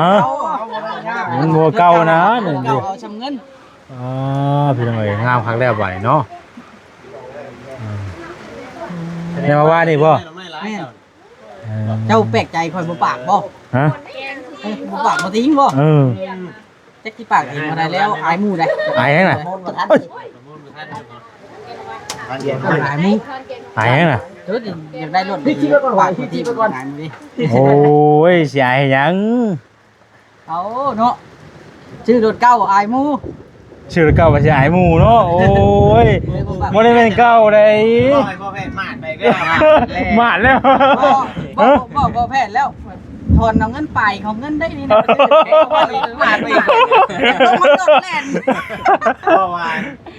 ະ ມັນບໍ່ເກົ່ານະ ເອົາຊ່ຳເງິນ. ອໍ ພີ່ນ້ອງເອີຍ ງາມຄັກແລ້ວບາດນີ້ເນາະ. ອືມ ແມ່ນວ່ານີ້ບໍ່? ແມ່ນ. ເອີ ເຈົ້າແປກໃຈຂ້ອຍບໍ່ປາກບໍ່? ຮະ? ເອີ ບໍ່ປາກບໍ່ຕິງບໍ່? ເອີ ຈັກຊິປາກເອງບໍ່ໄດ້ແລ້ວ ອາຍໝູ່ໃດ໋. ອາຍຫຍັງນະ? ອາຍໝູ່. ອາຍຫຍັງນະ? ເອີ ຢາກໄດ້ລົດ ປາກບໍ່ຕິງ ອາຍໝູ່ເດ້. ໂອ້ຍ ຊິອາຍຫຍັງ? ເອົາເນາະ ຊື້ລົດເກົ່າອາຍໝູ່ ຊື້ລົດເກົ່າກໍຊິອາຍໝູ່ເນາະ. ໂອ້ຍ ບໍ່ໄດ້ແມ່ນເກົ່າໃດ໋ ບໍ່ໃຫ້ພໍ່ແພດມາດໄປກໍມາດແລ້ວ ມາດແລ້ວ. ບໍ່ ບໍ່ ບໍ່ ບໍ່ແພດແລ້ວ ຖອນເອົາເງິນປາຍຂອງເງິນໄດ້ນີ້ນະ ມາດໄປ ຕ້ອງມາລົດແລ່ນ ເພາະວ່າ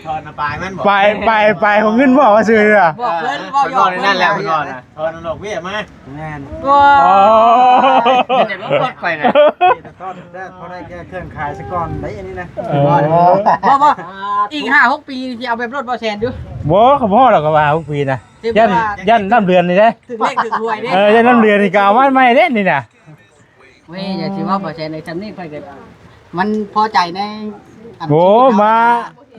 ຖອນເອົາປາຍມັນບໍ່ ປາຍ ປາຍ ປາຍຂອງເງິນບໍ່ວ່າຊື້ນະ ບອກເພິ່ນ ເວົ້າຢອກເພິ່ນນັ້ນແຫຼະ ເພິ່ນວ່ານະ. ຖອນອອກເວຍມາ ແມ່ນ ໂອ້ ເປັນຫຍັງບໍ່ປອດໄປນະ ຖອນແລ້ວ ພໍໄດ້ແກ້ເຄື່ອງຂາຍຊະກ່ອນໄດ໋ ອັນນີ້ນະ. ເອີ ບໍ່ ບໍ່ ອີກຫ້າຫົກປີຊິເອົາແບບລົດບໍ່ແຊນຢູ່ ບໍ່ ກໍບໍ່ຮອດດອກ ກໍວ່າຫ້າຫົກປີນະ ຢ້ານ ຢ້ານນ້ຳເດືອນນີ້ເດ້ ຖືກເລກຖືກຫວຍເດ້. ເອີ ຢ້ານນ້ຳເດືອນນີ້ກໍເອົາມາໃໝ່ເດ້ນີ້ນະ. ເວີຍ ຢ່າຊິເວົ້າບໍ່ແຊນເລີຍ ຊ່ຳນີ້ຂ້ອຍກໍມັນພໍໃຈໃນ ໂອ້ ມາ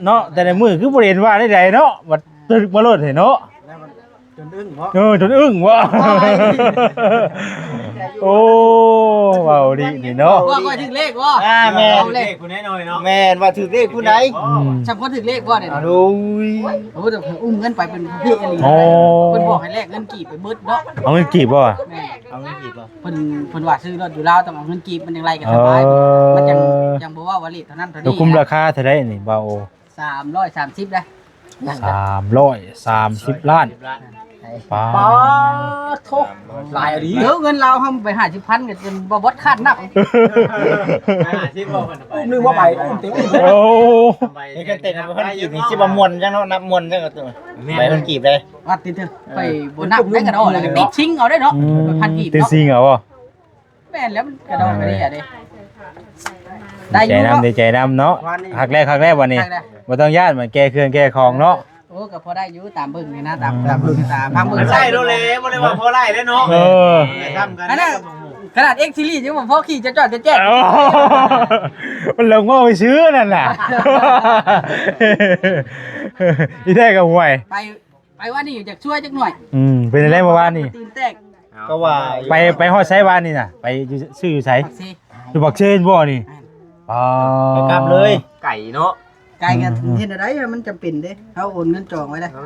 ເນາະ ແຕ່ລະມື້ຄືບໍ່ເຫັນວ່າໃດໆເນາະ ບັດຕຶກມາໂລດເຫັນເນາະ. ຈົນອຶ້ງເນາະ ເອີ ຈົນອຶ້ງເນາະ. ໂອ້ຍ ໂອ້ ເວົ້າດີນີ້ເນາະ ວ່າຂ້ອຍຖືກເລກບໍ່? ອ່າ ແມ່ນ ເອົາເລກ ຖືກເລກຜູ້ນ້ອຍໆເນາະ ແມ່ນວ່າຖືກເລກຜູ້ໃດ? ອືມ ຊ່ຳຄົນຖືກເລກບໍ່ນີ້? ໂອ້ຍ ໂອ້ ແຕ່ເພິ່ນອຸ້ມເງິນໄປເປັນເພກອີ່ຫຼີ ໂອ້ ເພິ່ນບອກໃຫ້ແລກເງິນກີບໄປເບິດເນາະ. ເອົາເງິນກີບບໍ່? ແມ່ນ ເອົາເງິນກີບບໍ່? ເພິ່ນ ເພິ່ນວ່າຊື້ລົດຢູ່ລາວຕ້ອງເອົາເງິນກີບ ມັນຈັ່ງໄລ່ກັນສະບາຍ ເອີ ມັນຈັ່ງ ຈັ່ງບໍ່ເວົ້າວ່າເລດເທົ່ານັ້ນເທົ່ານີ້. ແລ້ວຄຸ້ມລາຄາເທົ່າໃດນີ້ ບ່າວໂອ? ສາມຮ້ອຍສາມສິບເດ້. ສາມຮ້ອຍສາມສິບລ້ານ ປາດ ປາດໂທ ຫຼາຍອີ່ຫຼີ. ເອີ ເງິນລາວເຮົາໄປຫ້າສິບພັນກໍຈົນບໍ່ເບິດຄາດນັບ ຫ້າສິບບໍ່ເພິ່ນເອົາໄປ ອຸ້ມໜຶ່ງບໍ່ໄປ ອຸ້ມເຕັມ ໂອ້ ເຮັດກັນເຕັມພັນກີບນີ້ ຊິວ່າມ່ວນຈັ່ງເນາະ ນັບມ່ວນຈັ່ງກໍໂຕ ແມ່ນ ໄປພັນກີບເດ້. ວ່າຕິເທີ ໄປບໍ່ນັບໄດ້ກະດອກ ຕິດຊິງເອົາໄດ້ເນາະ ອືມ ພັນກີບ ຕິດຊິງເອົາບໍ່? ແມ່ນແລ້ວ ມັນກະດອກກະເດຍເດ້ ໄດ້ຢູ່ເນາະ ດີໃຈນຳ ດີໃຈນຳເນາະ. ຄັກແລ້ວ ຄັກແລ້ວບັດນີ້ ຄັກແລ້ວ ບໍ່ຕ້ອງຢ້ານ ມັນແກ່ເຄື່ອງແກ່ຂອງເນາະ. ໂອ້ ກໍພໍໄດ້ຢູ່ຕາມເບິ່ງນີ້ນະ ຕາມ ອືມ ຕາມເບິ່ງ ຕາມຟັງເບິ່ງ ໃຊ້ໂລເລ ບໍ່ໄດ້ວ່າພໍໄດ້ເດ້ເນາະ. ເອີ ອັນນັ້ນຂະໜາດເອັກຊີຣີຍັງບໍ່ພໍຂີ່ຈະຈອດຈະແຈ້ງ ມັນລົງເວົ້າໄປຊື່ນັ້ນນະ ອີແທ້ກໍຫ່ວຍ ໄປ ໄປວານນີ້ຢາກຊ່ວຍຈັກໜ້ອຍ. ອືມ ເປັນຈັ່ງໃດເມື່ອວານນີ້? ຕີນແຕກ ກໍວ່າ ໄປ ໄປຮອດໃສວານນີ້ນະ? ໄປຢູ່ ຊື້ຢູ່ໃສ? ປາກເຊ ຢູ່ປາກເຊບໍ່ນີ້? ແມ່ນ ອໍ ໄປກັບເລີຍ ໄກເນາະ. ໄກກໍ ອືມ ເຮັດແນວໃດ ມັນຈຳເປັນເດ້ ເຮົາໂອນເງິນຈອງໄວ້ເດ້. ເອີ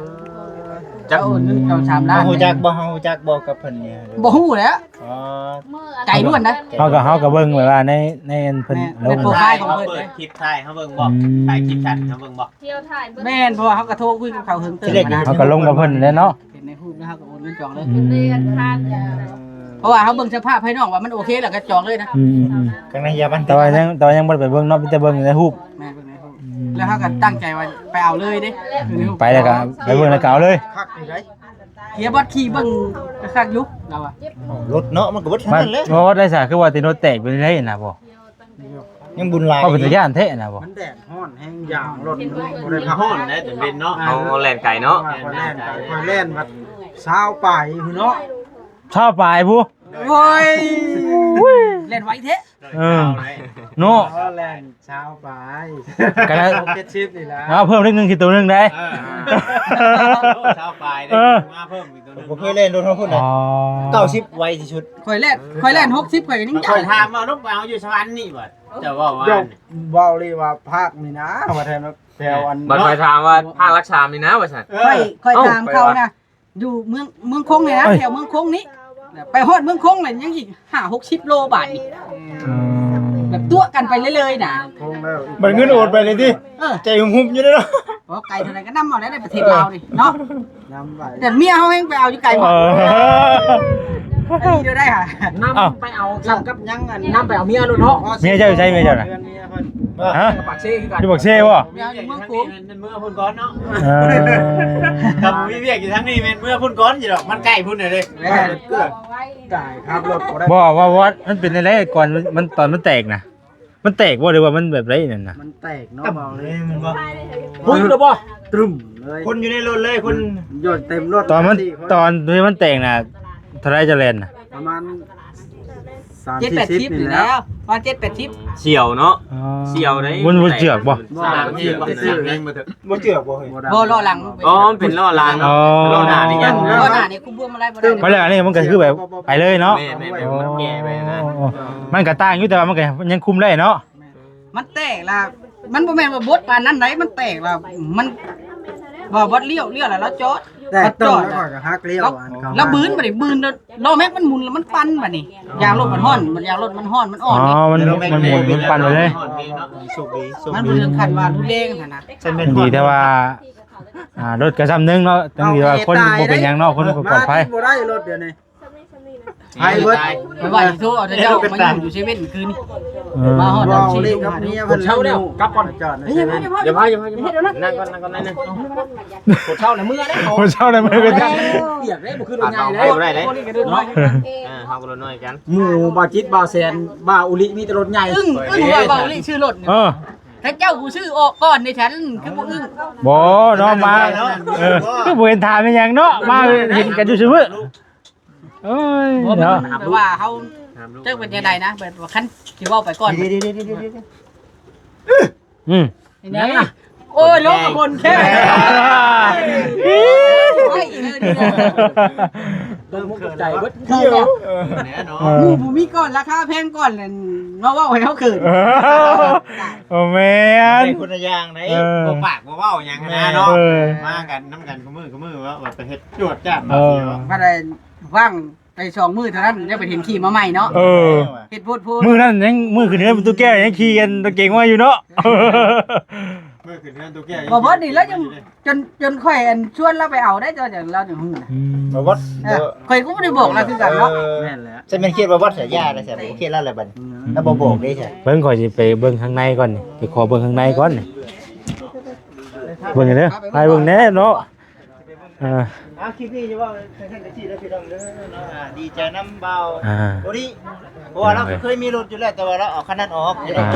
ເຈົ້າໂອນເງິນຈອງສາມລ້ານ ເຮົາຮູ້ຈັກບໍ່? ເຮົາຮູ້ຈັກບໍ່ກັບເພິ່ນນີ້? ບໍ່ຮູ້ແຫຼະ. ອໍ ໄກລ້ວນນະ ເຮົາກໍ ເຮົາກໍເບິ່ງໄວ້ວ່າໃນ ໃນອັນເພິ່ນ ແມ່ນ ລົງ ໃນໂປຣໄຟລ໌ຂອງເພິ່ນ ເປີດຄລິບຖ່າຍເຮົາເບິ່ງບໍ່? ອືມ ຖ່າຍຄລິບສັ້ນເຮົາເບິ່ງບໍ່? ແມ່ນ ເພາະວ່າເຮົາກໍໂທຄຸຍກັບເຂົາເຫິງເຕີບ ເຮົາກໍລົງກັບເພິ່ນແຫຼະເນາະ ເຫັນໃນຮູບແລ້ວເຮົາກໍໂອນເງິນຈອງເລີຍ. ອືມ ເພາະວ່າເຮົາເບິ່ງສະພາບພາຍນອກວ່າມັນໂອເຄແລ້ວກໍຈອງເລີຍນະ. ອືມໆ ຂ້າງໃນຢ່າມັນ ແຕ່ວ່າຍັງ ແຕ່ວ່າຍັງບໍ່ໄດ້ໄປເບິ່ງເນາະ ມີແຕ່ເບິ່ງໃນຮູບ. ແມ່ນ ເບິ່ງໃນຮູບ ອືມ ແລ້ວເຮົາກໍຕັ້ງໃຈວ່າໄປເອົາເລີຍເດ້. ອືມ ໄປແລ້ວກໍໄປເບິ່ງແລ້ວກໍເອົາເລີຍ ຄັກຢູ່ໃດ. ເຄຍບັດຂີ່ເບິ່ງກໍຄັກຢູ່ລາວວ່າ ລົດເນາະ ມັນກໍເບິດເທົ່ານັ້ນແຫຼະ. ບໍ່ໄດ້ສາ ຄືວ່າແຕ່ລົດແຕກເປັນໄດນະບໍ່? ຍັງບຸນຫຼາຍ ເອົາເປັນຕາຢ້ານແທ້ນະບໍ່? ມັນແດດຮ້ອນແຮງ ຢາງລົດມັນບໍ່ໄດ້ພັກ ຮ້ອນໄດ໋ຕອນເວັນເນາະ. ເຮົາແລ່ນໄກເນາະ ຂ້ອຍແລ່ນໄກ ຂ້ອຍແລ່ນບັດຊາວປາຍພຸ້ນເນາະ. ຊາວປາຍພຸ້ນ ໂອ້ຍ ແລ່ນໄວແທ້. ເອີ ເນາະ ເອີ ແລ່ນຊາວປາຍ ກໍໄດ້ ຫົກເຈັດສິບນີ້ລະ ເອົາເພີ່ມເລກໜຶ່ງ ຄິດໂຕໜຶ່ງໄດ້. ເອີ ຊາວປາຍເດ້ ເອີ ມາເພີ່ມອີກໂຕໜຶ່ງ ບໍ່ເຄີຍແລ່ນລົດເຮົາພຸ້ນນະ. ອໍ ເກົ້າສິບໄວທີ່ສຸດ ຂ້ອຍແລ່ນ ຂ້ອຍແລ່ນຫົກສິບ ຂ້ອຍກໍຍັງ ຂ້ອຍຖາມວ່າ ລູກໄປເອົາຢູ່ສະຫວັນນີ້ບໍ່? ເຈົ້າເວົ້າວ່າ ເວົ້າເລີຍວ່າພາກນີ້ນະ ວ່າແຖວ ແຖວອັນ ບັດຂ້ອຍຖາມວ່າພາກຫຼັກສາມນີ້ນະ ວ່າຊັ້ນ. ເອີ ຂ້ອຍ ຂ້ອຍຖາມເຂົານະ ຢູ່ເມືອງ ເມືອງຄົງນີ້ນະ ເອີຍ ແຖວເມືອງຄົງນີ້ ໄປຮອດເມືອງຄົງແລ້ວຍັງອີກຫ້າຫົກສິບໂລບາດນີ້. ອືມ ແບບຕົວະກັນໄປເລື້ອຍໆນະ ຄົງແລ້ວ ບັດເງິນໂອນໄປເລີຍຕິ. ເອີ ໃຈຫຸບໆຢູ່ເດ້ເນາະ. ບໍ່ ໄກເທົ່າໃດກໍນຳເອົາໄດ້ໃນປະເທດລາວນີ້ເນາະ. ນຳໄປ ແຕ່ເມຍເຮົາແຮ່ງໄປເອົາຢູ່ໄກໝົດ. ເອີ ອັນນີ້ເດີໄດ້ຫາ ນຳໄປເອົາ ເອົາ ສ່ຳກັບຍັງອັນ ນຳໄປເອົາເມຍໂລດເນາະ. ເມຍເຈົ້າຢູ່ໃສ ເມຍເຈົ້ານະ? ເຮືອນເມຍເພິ່ນ ຮະ? ປາກເຊຄືກັນ ຢູ່ປາກເຊບໍ່? ຢູ່ເມືອງກຸງ ແມ່ນເມືອພຸ້ນກ່ອນເນາະ. ເອີ ຄັນມີວຽກຢູ່ທາງນີ້ແມ່ນເມືອພຸ້ນກ່ອນຢູ່ດອກ ມັນໃກ້ພຸ້ນເດ້. ແມ່ນ ເກືອບຕາຍ ຂັບລົດບໍ່ໄດ້. ບໍ່ ວ່າ ວ່າມັນເປັນຈັ່ງໃດກ່ອນ ມັນ ຕອນມັນແຕກນະ ມັນແຕກບໍ່ ຫຼືວ່າມັນແບບໃດນັ້ນນະ? ມັນແຕກເນາະ ເວົ້າເລີຍ ມັນບໍ່ ປຶ້ງແລ້ວບໍ່? ຕຶ້ມເລີຍ ຄົນຢູ່ໃນລົດເລີຍ ຄົນ ອືມ ຢູ່ເຕັມລົດ ຕອນມັນ ສີ່ຄົນ ຕອນທີ່ມັນແຕກນະ ເທົ່າໃດຈະແລ່ນນະ? ປະມານສາມ ເຈັດແປດສິບ ສີ່ສິບນີ້ແຫຼະ ປະມານເຈັດແປດສິບ ສ່ຽວເນາະ. ອໍ ສ່ຽວໃດ໋ ມັນບໍ່ເຈື່ອນບໍ່? ບໍ່ ສາມ ບໍ່ເຈື່ອນ ບໍ່ເຈື່ອນ ບໍ່ເຈື່ອນບໍ່ເຮີ້ຍ? ບໍ່ ລໍ້ຫຼັງ ອໍ ມັນເປັນລໍ້ຫຼັງ ອໍ ລໍ້ໜ້ານີ້ຍັງ ລໍ້ໜ້ານີ້ຄຸມເບື້ອງມາໄດ້ບໍ່ໄດ້. ເພາະແລ້ວອັນນີ້ມັນກໍຄືແບບໄປເລີຍເນາະ. ແມ່ນໆ ມັນແກ່ໄປນະ ອໍ ມັນກໍຕ່າງຢູ່ ແຕ່ວ່າມັນກໍຍັງຄຸມໄດ້ເນາະ. ມັນແຕກລະ ມັນບໍ່ແມ່ນວ່າບົດປານນັ້ນໃດ໋ ມັນແຕກລະ ມັນ ວ່າບົດລ້ຽວ ລ້ຽວລະລາວຈອດ ແຕກ ລາວຈອດ ແລ້ວຂ້ອຍກໍຫັກລ້ຽວ ລາວ ອັນເກົ່າ ລາວບືນ ບາດນີ້ບືນ ລໍ້ແມັກມັນໝຸນລະມັນປັ່ນ ບາດນີ້ ຢາງລົດມັນຮ້ອນ ມັນ ຢາງລົດມັນຮ້ອນ ມັນອ່ອນ ອໍ ເດ້ ມັນ ມັນໝຸນ ມັນປັ່ນໄປເລີຍ. ໂຊກດີ ໂຊກດີ ມັນບໍ່ເຖິງຂັ້ນວ່າຮຸນແຮງຫັ້ນນະ ດີແຕ່ວ່າ ອ່າ ລົດກໍຊ່ຳໜຶ່ງເນາະ ຍັງດີວ່າຄົນບໍ່ເປັນຫຍັງເນາະ ຄົນກໍປອດໄພ ບໍ່ໄດ້ລົດດຽວນີ້. ໄປເບິດ ໄປວ່າຊິໂທເອົາແຕ່ເຈົ້າມາຢູ່ເຊເວັ່ນຄືນນີ້ ເອີ ມາຮອດ ເວົ້າເລີຍກັບເມຍເພິ່ນ ເຊົາແລ້ວ ກັບກ່ອນ ຈອດໃນເຊເວັ່ນ. ຢ່າພາ ຢ່າພາ ຢ່າພາ ຢ່າພາ ນັ່ງກ່ອນ ນັ່ງກ່ອນ ນັ່ງ ຄົນເຊົາແລ້ວເມື່ອໄດ້ ຄົນເຊົາແລ້ວເມື່ອໄດ້ ປຽກເດ້ ບໍ່ຄືລົດໃຫຍ່ເດ້ ເຮົາບໍ່ໄດ້ເດ້ ເອີ ເຮົາກໍລົດນ້ອຍກັນ ໝູ່ບ່າວຈິດ ບ່າວແສນ ບ່າວອຸລິ ມີແຕ່ລົດໃຫຍ່ ອຶ້ງ ອຶ້ງວ່າບ່າວອຸລິຊື້ລົດ ເອີ ຖ້າເຈົ້າຜູ້ຊື້ອອກກ່ອນນີ້ ສັນຄືບໍ່ອຶ້ງ ບໍ່ເນາະ ມາ ເອີ ຄືບໍ່ເຫັນຖາມອີຫຍັງເນາະ ມາເຫັນກັນຢູ່ຊຸມື້. ໂອ້ຍ ບໍ່ ເນາະ ແບບວ່າເຮົາຈັກເປັນຈັ່ງໃດນະ ແບບວ່າຄັນຊິເວົ້າໄປກ່ອນ ອືມ ເປັນຫຍັງລະ ໂອ້ຍ ລົງກັບຄົນແຄ່ ໂອ້ຍ ຕົກມົກຕົກໃຈເບິດ ເອີ ໝູ່ຜູ້ມີກ່ອນ ລາຄາແພງກ່ອນ ມາເວົ້າໃຫ້ເຮົາເຂີນ ໂອ້ ແມ່ນ ຄົນລະຢ່າງໃດ ເອີ ບໍ່ປາກບໍ່ເວົ້າຫຍັງຫັ້ນນະເນາະ ເອີ ມາກັນນຳກັນ ມື້ ມື້ວ່າ ວ່າໄປເຮັດຈວດຈ້ານ ເອີ ມາຊິເນາະ ມາໄດ້ຫວ່າງໄປສອງມື້ເທົ່ານັ້ນ ຍັງໄປເຫັນຂີ່ມາໃໝ່ເນາະ ເອີ ເຮັດໂພດໂພ ມື້ນັ້ນຍັງ ມື້ຂຶ້ນເຮືອນຕູ້ແກ້ວຍັງຂີ່ອັນລົດເກັງມາຢູ່ເນາະ ມື້ຂຶ້ນເຮືອນຕູ້ແກ້ວ ບໍ່ ບໍ່ນີ້ແລ້ວຍັງ ຈົນ ຈົນຂ້ອຍອັນຊວນລາວໄປເອົາໄດ້ ເຈົ້າຈັ່ງລາວຈັ່ງຮູ້ນະ ອືມ ບໍ່ ບໍ່ ເອີ ຂ້ອຍກໍບໍ່ໄດ້ບອກລາວຄືກັນເນາະ ເອີ ແມ່ນແຫຼະ ຊັ້ນແມ່ນຄຽດວ່າບໍ່ສາຍຢາແລ້ວ ຊັ້ນບໍ່ຄຽດລາວແລ້ວບັດນີ້ ອືມ ລາວບໍ່ບອກເດ້ ຊັ້ນ ເບິ່ງ ຂ້ອຍຊິໄປເບິ່ງທາງໃນກ່ອນນີ້ ໄປຂໍເບິ່ງທາງໃນກ່ອນນີ້ ເບິ່ງເດີ ໄປເບິ່ງແດ່ເນາະ. ເອີ ເອົາ ຄລິບນີ້ຈະເວົ້າແຄ່ນັ້ນແຕ່ຊີ້ເດີພີ່ນ້ອງເດີເນາະ ອ່າ ດີໃຈນຳບ່າວ ອ່າ ໂອລິ ເພາະວ່າລາວເຄີຍມີລົດຢູ່ແລ້ວ ແຕ່ວ່າລາວເອົາຄັນນັ້ນອອກ ອ່າ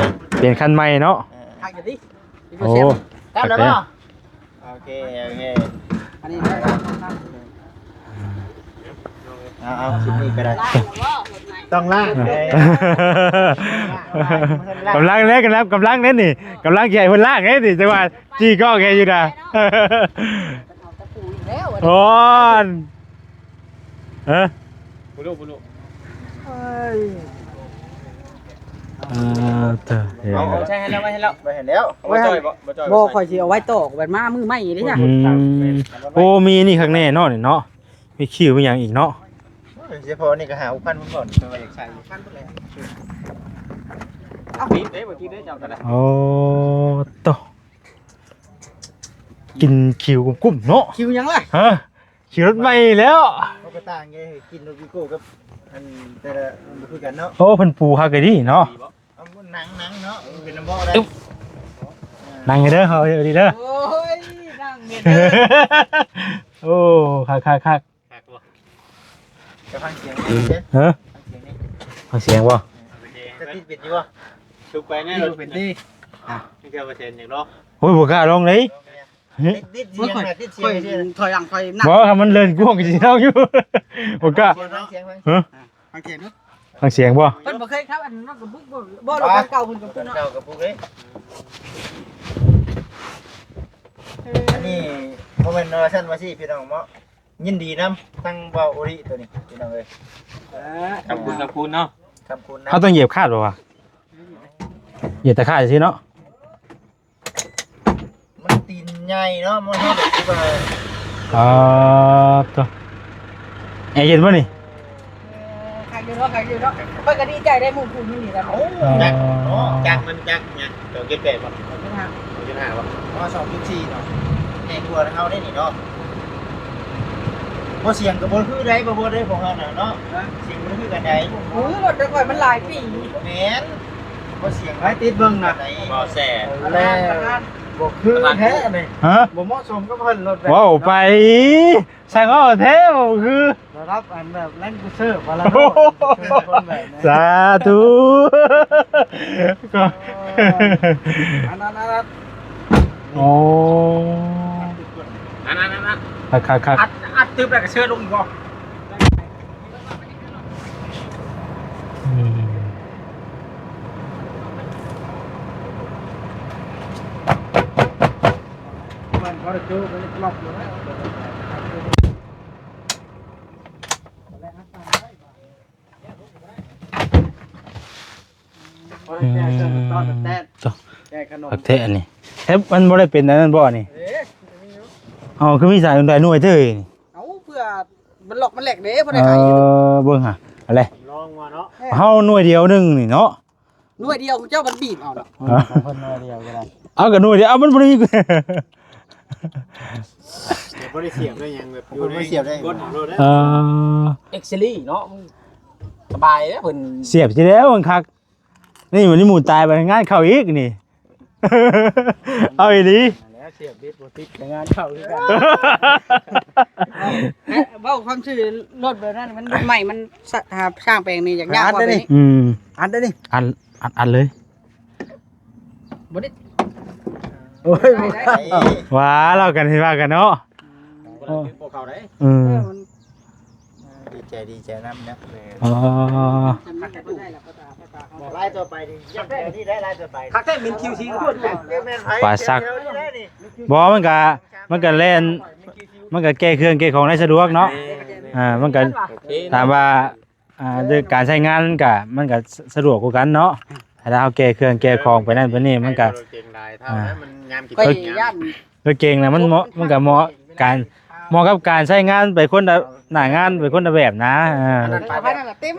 ປ່ຽນຄັນໃໝ່ເນາະ ເອີ ຄັກຢູ່ຕິ ໂອ້ ກັບແລ້ວບໍ່ ໂອເຄ ໂອເຄ ອັນນີ້ ເອົາ ເອົາ ຄລິບນີ້ກໍໄດ້ ຕ້ອງລ້າງ ເອີ ກຳລັງເດ້ ກຳລັງ ກຳລັງເດ້ນີ້ ກຳລັງຊິໃຫ້ເພິ່ນລ້າງເດ້ນີ້ ຈັ່ງວ່າ ຈີ່ກ້ອງໃຫ້ຢູ່ນະ ເອົາຕະປູອີກແລ້ວ ໂອ້ນ ຮະ ບໍ່ຮູ້ ບໍ່ຮູ້ ເອີຍ ອ່າ ເອີ ເອົາ ເອົາໃສ່ໃຫ້ແລ້ວ ໄວ້ໃຫ້ແລ້ວ ໄວ້ໃຫ້ແລ້ວ ເອົາບໍ່ຈ່ອຍບໍ່ ບໍ່ຈ່ອຍ ບໍ່ ຂ້ອຍຊິເອົາໄວ້ຕອກ ບັດມາມື້ໃໝ່ເດ້ ອືມ ໂອ້ ມີນີ້ຄັກແນ່ເນາະ ນີ້ເນາະ ມີຄິ້ວ ມີຫຍັງອີກເນາະ ໂອ້ຍ ສະເພາະນີ້ກໍຫ້າຫົກພັນພຸ້ນບໍ່ ເພິ່ນວ່າຢາກໃສ່ ເອົາ ຕິດເດ້ ບໍ່ຕິດເດ້ ເຈົ້າກໍໄດ້ ໂອ້ ໂຕ ກິນຄິວກຸ້ມໆເນາະ ຄິວຫຍັງລະ ຮະ ຂີ່ລົດໃໝ່ແລ້ວ ເຮົາກໍຕ່າງໄງ ກິນລົດວີໂກ້ກັບອັນແຕ່ລະ ມັນບໍ່ຄືກັນເນາະ ໂອ້ ເພິ່ນປູຄັກອີ່ຫຼີເນາະ ເອົາ ນັ່ງ ນັ່ງເນາະ ເປັນນຳບໍ່ໄດ້ ນັ່ງໃຫ້ເດີ ເຮົາເດີ ໂອ້ຍ ນັ່ງແມ່ນເດີ ໂອ້ ຄັກໆໆ ຄັກບໍ່ ຈະຟັງສຽງ ຮະ ຟັງສຽງນີ້ ຟັງສຽງບໍ່ ຈະຕິດເປັນຢູ່ບໍ່ ຊຸກໄປແນ່ ເປັນຕິ ອ່ະ ມີແຕ່ວ່າແສນຢາກລອງ ໂອ້ຍ ບໍ່ກ້າລອງເດ້ ຕິດ ຕິດສຽງ ຕິດສຽງ ຂ້ອຍຖອຍຫຼັງ ຂ້ອຍນັ່ງ ບໍ່ ຖ້າມັນເລີນກວ້າງກໍຊິເອົາຢູ່ ບໍ່ກ້າ ຟັງສຽງ ຟັງສຽງ ຮະ ຟັງສຽງເນາະ ຟັງສຽງບໍ່ ເພິ່ນບໍ່ເຄີຍຂັບອັນນັ້ນກະບຸກບໍ່ ບໍ່ ລົດຄັນເກົ່າເພິ່ນກະປຸກເນາະ ເກົ່າກະປຸກເດ້ ອັນນີ້ບໍ່ແມ່ນວ່າຊັ້ນວ່າຊີ້ພີ່ນ້ອງເນາະ ຍິນດີນຳທັງບ່າວໂອລິໂຕນີ້ພີ່ນ້ອງເອີຍ ເອີ ຄຳຄຸນ ຄຳຄຸນເນາະ ຄຳຄຸນນະ ເຮົາຕ້ອງຢຽບຄາດບໍ່ວະ ຢຽບແຕ່ຄາດຊື່ເນາະ ມັນຕີນໃຫຍ່ເນາະ ມັນເຮັດແບບວ່າ ອ່າ ໂຕ ແອເຢັນບໍ່ນີ້? ຄັກຢູ່ເນາະ ຄັກຢູ່ເນາະ ຂ້ອຍກໍດີໃຈໄດ້ໝູ່ຄູ່ຢູ່ນີ້ແຫຼະ ໂອ້ ຈັກເນາະ ຈັກມັນຈັກຫຍັງ ສອງຈຸດແປດບໍ່? ສອງຈຸດຫ້າ ສອງຈຸດຫ້າບໍ່? ອໍ ສອງຈຸດສີ່ເນາະ ໃຫຍ່ກວ່າເຮົາໄດ້ນີ້ເນາະ ບໍ່ ສຽງກໍບໍ່ຄືໃດ ບໍ່ ບໍ່ໄດ້ຂອງເຮົານະເນາະ ສຽງບໍ່ຄືກັນໃດ ໂອ້ຍ ລົດແຕ່ຂ້ອຍມັນຫຼາຍປີ ແມ່ນ ໃຫ້ຕິດເບິ່ງນະ ບໍ່ແຊ ແລ້ວບໍ່ຄືແທ້ນີ້ ຮະ ບໍ່ເໝາະສົມກັບເພິ່ນ ລົດແບບ ເວົ້າໄປ ຊ່າງເວົ້າແທ້ ບໍ່ຄື ລະດັບອັນແບບ Land Cruiser ວ່າລະ ໂອ້ໂຫ ຄົນແບບນີ້ ສາທຸ ອັນນັ້ນ ອັນນັ້ນ ໂອ້ ອັນນັ້ນ ອັນນັ້ນ ຄັກໆໆ ອັດ ອັດຕຶບແລ້ວກໍເຊີລົງອີກບໍ່? ອືມ ມັນບໍ່ໄດ້ໂຈະ ມັນລັອກຢູ່ແລ້ວ ອືມ ແຈກຂະໜົມ ຄັກແທ້ອັນນີ້ ເອີ ມັນບໍ່ໄດ້ເປັນອັນນັ້ນບໍ່ນີ້? ເອີ ເອົາ ຄືມີສາຍໜ່ວຍເດີນີ້? ເອົາ ເພື່ອ ມັນລັອກມັນແຫຼກເດ້ ບໍ່ໄດ້ຂາຍຢູ່ ເອີ ເບິ່ງຫາ ອັນແລະ ລອງວ່າເນາະ ເຮົາໜ່ວຍດຽວໜຶ່ງນີ້ເນາະ ໜ່ວຍດຽວເຈົ້າມັນບີບເອົາເນາະ ຂອງເພິ່ນໜ່ວຍດຽວກໍໄດ້ ເອົາກໍໜ່ວຍດຽວ ເອົາມັນບໍ່ໄດ້ມີ ບໍ່ໄດ້ສຽບໄດ້ຫຍັງ ແບບຢູ່ໃນ ບໍ່ໄດ້ສຽບໄດ້ ກົດເອົາໂລດເດ້ ເອີ ເອັກຊະລີເນາະ ສະບາຍເດ້ເພິ່ນ ສຽບຊິແລ້ວມັນຄັກ ນີ້ ມື້ນີ້ໝູຕາຍໄປ ງານເຂົ້າອີກນີ້ ເອົາອີ່ຫຼີ ແລ້ວສຽບບິດບໍ່ຕິດ ແຕ່ງານເຂົ້າຄືກັນ ເວົ້າຄວາມຊື່ລົດແບບນັ້ນ ມັນໃໝ່ ມັນ ຫາຊ່າງແປງນີ້ຍາກ ຍາກກວ່າແບບນີ້ ອືມ ອັນໃດນີ້ ອັນ ອັນ ອັນເລີຍ ບໍ່ໄດ້ ໂອ້ຍ ວ່າເວົ້າກັນ ຊິວ່າກັນເນາະ ອືມ ເອີ ມັນ ດີໃຈ ດີໃຈນຳເນາະ ອໍ ລາຍຕໍ່ໄປນີ້ ຢາກແບບນີ້ໄດ້ ລາຍຕໍ່ໄປ ຄັກແທ້ ເປັນຄິວຊີ ປາສັກ ບໍ່ ມັນກະ ມັນກະແລ່ນ ມັນກະແກ່ເຄື່ອງແກ່ຂອງໄດ້ສະດວກເນາະ ອ່າ ມັນກະ ຖາມວ່າ ອ່າ ໂດຍການໃຊ້ງານມັນກະ ມັນກະສະດວກກວ່າກັນເນາະ ຖ້າເຮົາແກ່ເຄື່ອງແກ່ຂອງໄປນັ້ນໄປນີ້ ມັນກະ ອ່າ ຂ້ອຍຢ້ານ ລົດເກັງນະ ມັນເໝາະ ມັນກະເໝາະການ ເໝາະກັບການໃຊ້ງານໄປຄົນລະໜ້າງານ ໄປຄົນລະແບບນະ ອ່າ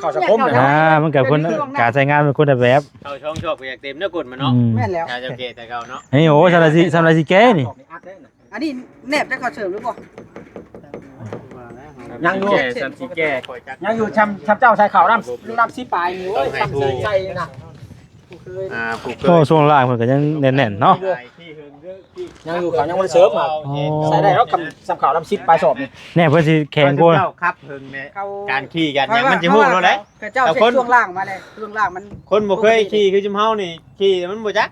ເຂົ້າສັງຄົມນະ ອ່າ ມັນກະຄົນ ການໃຊ້ງານເປັນຄົນລະແບບ ເຂົ້າຊ່ອງຊອບກໍຢາກເຕັມເນາະ ກົດມັນເນາະ ອືມ ແມ່ນແລ້ວ ຖ້າເຈົ້າແກ່ແຕ່ເກົ່າເນາະ ນີ້ ໂອ້ ສ່ຳໃດຊິ ສ່ຳໃດຊິແກ່ນີ້ ອັນນີ້ແນບໄດ້ເຂົ້າເສີມຫຼືບໍ່? ຍັງຢູ່ ແກ່ ສ່ຳຊິແກ່ ຍັງຢູ່ ຊ່ຳ ຊ່ຳເຈົ້າໃສ່ເຂົ້ານຳ ນຳສິບປາຍນີ້ ໂອ້ຍ ຊ່ຳຊິໃສ່ນະ ອ່າ ຜູ້ເຄີຍ ໂອ້ ຊ່ວງລ່າງເພິ່ນກໍຍັງແໜ້ນໆເນາະ ຍັງຢູ່ ເຂົາຍັງບໍ່ໄດ້ເສີມ ອໍ ໃສ່ໄດ້ດອກ ຊ່ຳເຂົ້ານຳສິບປາຍສອບນີ້ ແນ່ ເພິ່ນຊິແຂງກວ່າ ເຈົ້າຂັບເຖິງແນ່ ການຂີ່ການຫຍັງມັນຊິຮູ້ໂລດແຫຼະ ເຂົາເຈົ້າເຊັກຊ່ວງລ່າງມາແລ້ວ ຊ່ວງລ່າງມັນ ຄົນບໍ່ເຄີຍຂີ່ຄືຈຸມເຮົານີ້ ຂີ່ມັນບໍ່ຈັກ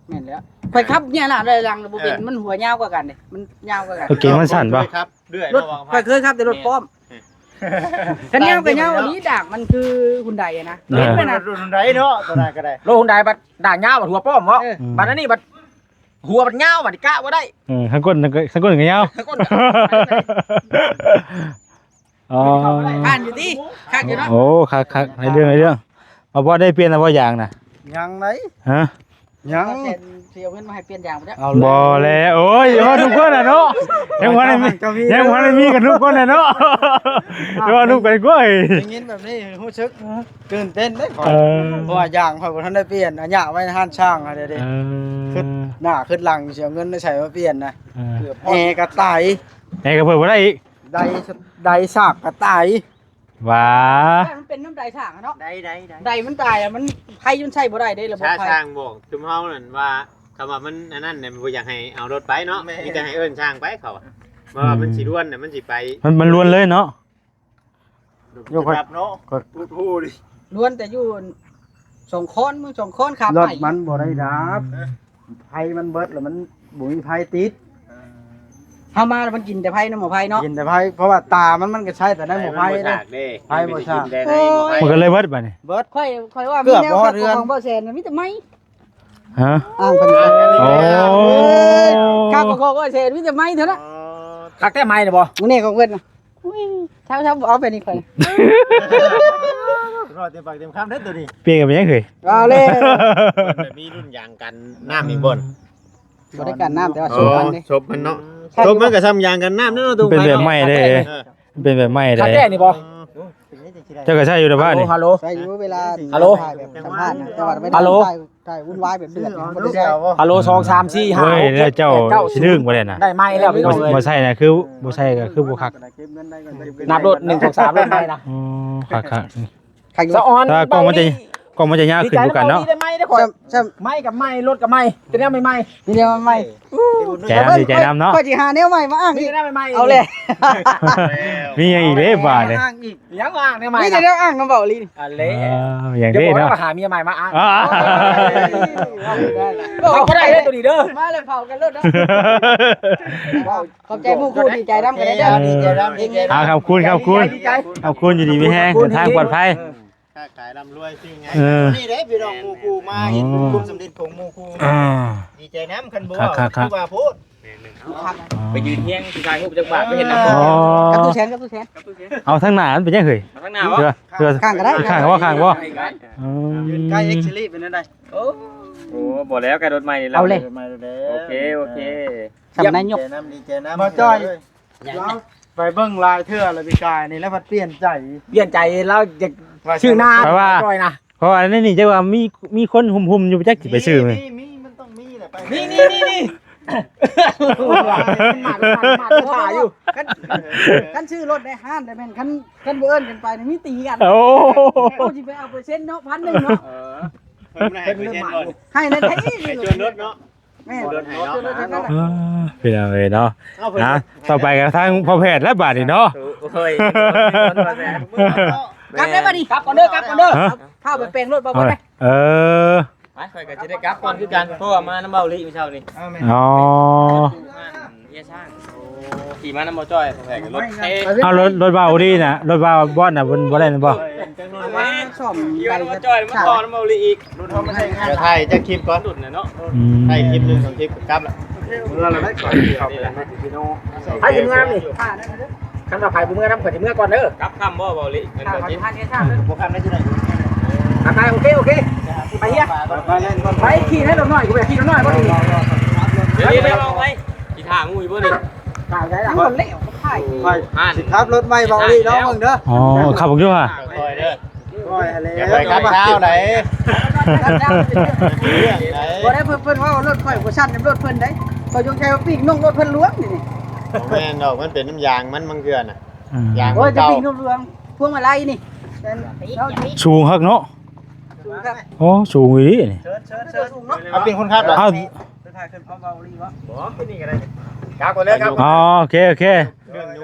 ແມ່ນແລ້ວ ຂ້ອຍຂັບເຍຍນະ ໄດ້ຫຼັງບໍ່ເປັນ ເອີ ມັນຫົວຍາວກວ່າກັນເດ້ ມັນຍາວກວ່າກັນ ໂອເຄ ມັນສັ້ນບໍ່? ຂັບເລື້ອຍ ລົດ ເນາະ ຂ້ອຍເຄີຍຂັບແຕ່ລົດປ້ອມ ຄັນຍາວກໍຍາວອີ່ຫຼີ ດາກມັນຄືຮຸນໄດນະ ເອີ ເຫັນໄປນະ ລຸ້ນໃດເນາະ ຕົວນັ້ນກໍໄດ້ ລົດຮຸນໄດບັດດາກຍາວບັດຫົວປ້ອມເນາະ ເອີ ບັດອັນນີ້ບັດຫົວບັດຍາວ ບັດກະບໍ່ໄດ້ ເອີ ທາງກົ້ນ ທາງກົ້ນກໍຍາວ ທາງກົ້ນກໍ ອໍ ຜ່ານຢູ່ຕິ ຄັກຢູ່ເນາະ ໂອ້ ຄັກໆ ໃນເລື່ອງ ໃນເລື່ອງ ບໍ່ໄດ້ປ່ຽນແລ້ວບໍ່ຢາງນະ ຍັງໃດ ຮະ ຍັງ ເອົາແສນ ຊິເອົາເງິນມາໃຫ້ປ່ຽນຢາງບໍ່ຈັກ ເອົາແລ້ວ ບໍ່ແລ້ວ ໂອ້ຍ ເວົ້າທຸກຄົນນະເນາະ ຍັງບໍ່ໄດ້ມີ ຍັງບໍ່ໄດ້ມີກັນທຸກຄົນນະເນາະ ເວົ້າທຸກຄົນກວ່າ ໄດ້ຍິນແບບນີ້ຮູ້ສຶກຕື່ນເຕັ້ນເດ້ຂ້ອຍ ເອີ ເພາະວ່າຢາງຂ້ອຍບໍ່ທັນໄດ້ປ່ຽນ ອາຍະໄວ້ໃນຮ້ານຊ່າງຫັ້ນເດ້ ເອີ ຄຶດໜ້າຄຶດຫຼັງ ຊິເອົາເງິນໃນໃສມາປ່ຽນນະ ເອີ ແອກໍຕາຍ ແອກໍເປີດບໍ່ໄດ້ອີກ ໄດ ໄດສາກກໍຕາຍ ຫວາ ມັນເປັນນຳໃດຊ່າງເນາະ ໄດ ໄດ ໄດ ໄດມັນຕາຍ ມັນ ໄຟມັນໃຊ້ບໍ່ໄດ້ເດ້ ລະບົບໄຟ ຊ່າງບອກຊຸມເຮົານັ້ນວ່າ ຄຳວ່າມັນອັນນັ້ນແຫຼະ ບໍ່ຢາກໃຫ້ເອົາລົດໄປເນາະ ແມ່ນ ມີແຕ່ໃຫ້ເອີ້ນຊ່າງໄປເຂົາ ເພາະວ່າມັນຊິລວນນະ ມັນຊິໄປ ມັນ ມັນລວນເລີຍເນາະ ຍົກໄປເນາະ ກໍ ລວນແຕ່ຢູ່ ສອງຄອນ ເມືອງສອງຄອນ ຂາໄປ ລົດມັນບໍ່ໄດ້ດັບ ເອີ ໄຟມັນເບິດແລ້ວ ມັນບໍ່ມີໄຟຕິດ ເອີ ເຮົາມາແລ້ວມັນກິນແຕ່ໄຟ ນ້ຳໝໍ້ໄຟເນາະ ກິນແຕ່ໄຟ ເພາະວ່າຕາມັນ ມັນກໍໃຊ້ແຕ່ນ້ຳໝໍ້ໄຟເດ້ ໄຟບໍ່ສາກ ມັນກໍເລີຍເບິດບາດນີ້ ເບິດ ຂ້ອຍ ຂ້ອຍວ່າມີແນວ ເກືອບບໍ່ຮອດເຮືອນ ຂອງບໍ່ແສນ ມີແຕ່ໄມ້ ຮະ ອ່າງເພິ່ນ ໂອ້ ເອີຍ ຂ້າກໍຂໍວ່າແສນ ມີແຕ່ໄມ້ເທົ່ານັ້ນ ຄັກແທ້ໄມ້ນະບໍ່ ມື້ນີ້ຂອງເພິ່ນນະ ອຸ້ຍ ເຊົາໆ ເອົາໄປນີ້ຂ້ອຍ ຮອດເຕັມປາກເຕັມຄຳເດ້ຕົວນີ້ ປ່ຽນກັນໄປຍັງເຮີ້ຍ ເອົາແລ້ວ ເພິ່ນມີລຸ້ນຢາງກັນນ້ຳອີກບໍ່ ບໍ່ໄດ້ກັນນ້ຳ ແຕ່ວ່າສົບມັນເດ້ ສົບມັນເນາະ ສົບມັນກໍຊ່ຳຢາງກັນນ້ຳເນາະ ມັນເປັນແບບໃໝ່ເດ້ ເອີ ມັນເປັນແບບໃໝ່ເດ້ ຄັກແທ້ນີ້ບໍ່ ເຈົ້າກໍໃຊ້ຢູ່ໃນບ້ານນີ້ ຮັລໂຫຼ ໃຊ້ຢູ່ເວລາ ຮັລໂຫຼ ຖ່າຍແບບສຳພາດນະ ແຕ່ວ່າໄດ້ ຮັລໂຫຼ ຖ່າຍ ຖ່າຍວຸ້ນວາຍແບບເດືອດ ບໍ່ໄດ້ໃຊ້ ຮັລໂຫຼ ສອງ ສາມ ສີ່ ຫ້າ ເວີຍ ຫົກ ແລ້ວເຈົ້າ ເຈັດ ແປດ ເກົ້າ ຊິດຶງບໍ່ໄດ້ນະ ໄດ້ໄມ້ແລ້ວພີ່ນ້ອງເອີຍ ບໍ່ໃຊ້ນະ ຄືບໍ່ໃຊ້ກໍຄືບໍ່ຄັກ ນັບໂລດ ໜຶ່ງ ສອງ ສາມ ໂລດໄມ້ນະ ອໍ ຄັກໆ ຄັກຢູ່ ສະອອນ ແຕ່ວ່າກ້ອງມັນຈະ ຕອນນີ້ ກໍມັນຈະຍາວຂຶ້ນກວ່າເກົ່າເນາະ. ດີໃໝ່ເດ້ຂ້ອຍ ຊ້ຳ ໃໝ່ກັບໃໝ່ ລົດກັບໃໝ່ ແຕ່ແນວໃໝ່ໆ ມີແນວໃໝ່ໆ. ຂ້ອຍຊິຫາແນວໃໝ່ມາອ້າງອີກ. ເອົາແຫຼະ ມີຫຍັງອີກເດ້ບາດນີ້. ຫຍັງວ່າອ້າງແນວໃໝ່ ມີແຕ່ແນວອ້າງນຳເວົ້າອີ່ຫຼີນີ້. ອັນເລ ເອີ ຫຍັງເດ້ເນາະ ຫາເມຍໃໝ່ມາອ້າງ. ເວົ້າບໍ່ໄດ້ເດ້ໂຕນີ້ເດີ ມາແລ້ວເຜົາກັນໂລດເນາະ. ຂອບໃຈໝູ່ຄູ່ ດີໃຈນຳກັນເດີ. ດີໃຈນຳ ດີໃຈນຳ. ອ່າ ຂອບຄຸນ ຂອບຄຸນ ຂອບຄຸນ ຢູ່ດີມີແຮງ ເດີນທາງປອດໄພ. ຄ້າຂາຍລ່ຳລວຍຊື່ງ່າຍ. ເອີ ນີ້ເດ້ພີ່ນ້ອງ ໝູ່ຄູ່ມາເຫັນຄວາມສຳເລັດຂອງໝູ່ຄູ່ ອ່າ ດີໃຈນຳ. ຄັນບໍ່ວ່າຄືວ່າໂພດ ໄປຢືນຮຽງຊິຖ່າຍຮູບຈັກບາດ ໄປເຫັນນຳ. ອໍ ກັບຕູ້ແສນ ກັບຕູ້ແສນ. ເອົາທາງໜ້າມັນເປັນຫຍັງເຮີ້ຍ? ເອົາທາງໜ້າບໍ່? ຂ້າງກໍໄດ້ ຂ້າງບໍ່ ຂ້າງບໍ່? ເອີ ຢືນໃກ້ເອັກຊິລີເປັນແນວໃດ? ໂອ້ ບໍ່ແລ້ວ ໃກ້ລົດໃໝ່ນີ້ແລ້ວ. ເອົາເລີຍ ໂອເຄ ໂອເຄ. ສຳນາຍົກ ດີໃຈນຳ ດີໃຈນຳ ບໍ່ຈ່ອຍ. ລາວໄປເບິ່ງຫຼາຍເທື່ອແລ້ວ ປີກາຍນີ້ແລ້ວພັດປ່ຽນໃຈ ປ່ຽນໃຈ. ລາວຢາກຊື້ນາ ເພາະວ່າ ຈ້ອຍນະ ເພາະວ່າໃນນີ້ຈັກວ່າມີ ມີຄົນຫຸ້ມໆຢູ່ ຈັກຊິໄປຊື້. ມີ ມີ ມີ ມັນຕ້ອງມີແຫຼະ ໄປ ນີ້ໆໆໆ. ມັນມາ ມັນມາ ມັນມາ ຖ້າຢູ່. ຄັນ ຄັນຊື້ລົດໃນຮ້ານແລ້ວແມ່ນ ຄັນ ຄັນບໍ່ເອີ້ນກັນໄປນີ້ມີຕີກັນ. ໂອ້ ເຮົາຊິໄປເອົາເປີເຊັນເນາະ ພັນໜຶ່ງເນາະ. ເອີ ເພິ່ນໃຫ້ເປີເຊັນບໍ່? ໃຫ້ແນວໃດ ໃຫ້ສ່ວນລົດເນາະ. ແມ່ນ ເປັນລົດໃຫ້ເນາະ. ເອີ ພີ່ນ້ອງເອີຍເນາະ ເອົາເພິ່ນ ນະ ຕໍ່ໄປກໍທາງພໍ່ແພດແລ້ວບາດນີ້ເນາະ. ໂອ້ຍ ກັບໄດ້ບັດນີ້ ກັບກ່ອນເດີ ກັບກ່ອນເດີ. ຮະ? ພາໄປແປງລົດບໍ່ໄດ້. ເອີ ໄປ ຂ້ອຍກໍຊິໄດ້ກັບກ່ອນຄືກັນ ເພາະວ່າມານຳເບົາລີມື້ເຊົ້ານີ້. ອໍ ເອີ ຊ່າງ ຂີ່ມານຳບໍ່ຈ້ອຍ ພໍ່ແພດກໍລົດເທ. ເອົາ ລົດ ລົດເບົາລີນະ ລົດເບົາບອນນະ ເພິ່ນບໍ່ໄດ້ແມ່ນບໍ່? ມາສ້ອມ ຂີ່ມານຳບໍ່ຈ້ອຍ ມາຕໍ່ນຳເບົາລີອີກ. ເດີ ຖ່າຍຈັກຄລິບກ່ອນ ດຸນນະເນາະ. ອືມ ຖ່າຍຄລິບໜຶ່ງສອງຄລິບກໍກັບລະ. ເມືອລະໄດ້ກ່ອນ ເຂົ້າໄປໃນທີ່ໂນ ໃຜຊິເມືອນຳນີ້? ຄັນວ່າໃຜບໍ່ເມືອນຳ ຂ້ອຍຊິເມືອກ່ອນເດີ. ກັບຄ່ຳບໍ່ເບົາລີ? ແມ່ນບໍ່ຈິດ ບໍ່ຄ່ຳໄດ້ຊິໄດ້. ໄປ ໂອເຄ ໂອເຄ ໄປເຮຍ ໄປຂີ່ໃນລົດນ້ອຍ ກູຢາກຂີ່ລົດນ້ອຍບໍ່ນີ້. ດຽວນີ້ໄປເອົາໄປ ຊິຖ້າງູຢູ່ບໍ່ນີ້? ຖ້າໄດ້ລະ ມັນບໍ່ແລ້ວ ຂ້ອຍຊິຂັບລົດໃໝ່ເບົາລີລອງເບິ່ງເດີ. ອໍ ຂັບເບິ່ງຢູ່ຫະ? ຄ່ອຍເດີ ຄ່ອຍຫັ້ນແຫຼະ ຢ່າໄປຂັບຊ້າໃດ. ບໍ່ໄດ້ ເພິ່ນ ເພິ່ນເວົ້າລົດຂ້ອຍບໍ່ຊັ້ນນຳລົດເພິ່ນໃດ. ຂ້ອຍສົງໄສວ່າປີກນົງລົດເພິ່ນຫຼວງນີ້. ບໍ່ແມ່ນດອກ ມັນເປັນນ້ຳຢາງມັນບາງເທື່ອນະ. ອືມ ຢາງ ໂອ້ຍ ມັນເກົ່າ ຈະປີກນົງຫຼວງ ພວງມາໄລນີ້. ສູງຄັກເນາະ. ສູງຄັກ ໂອ້ ສູງອີ່ຫຼີນີ້. ເຊີນ ເຊີນ ເຊີນ ເອົາ ເປັນຄົນຂັບເນາະ. ເອົາ ໄປຖ່າຍຂຶ້ນເອົາເບົາລີບໍ່? ບໍ່ ຂຶ້ນນີ້ກໍໄດ້ ກັບກ່ອນເດີ ກັບ. ອໍ ໂອເຄ ໂອເຄ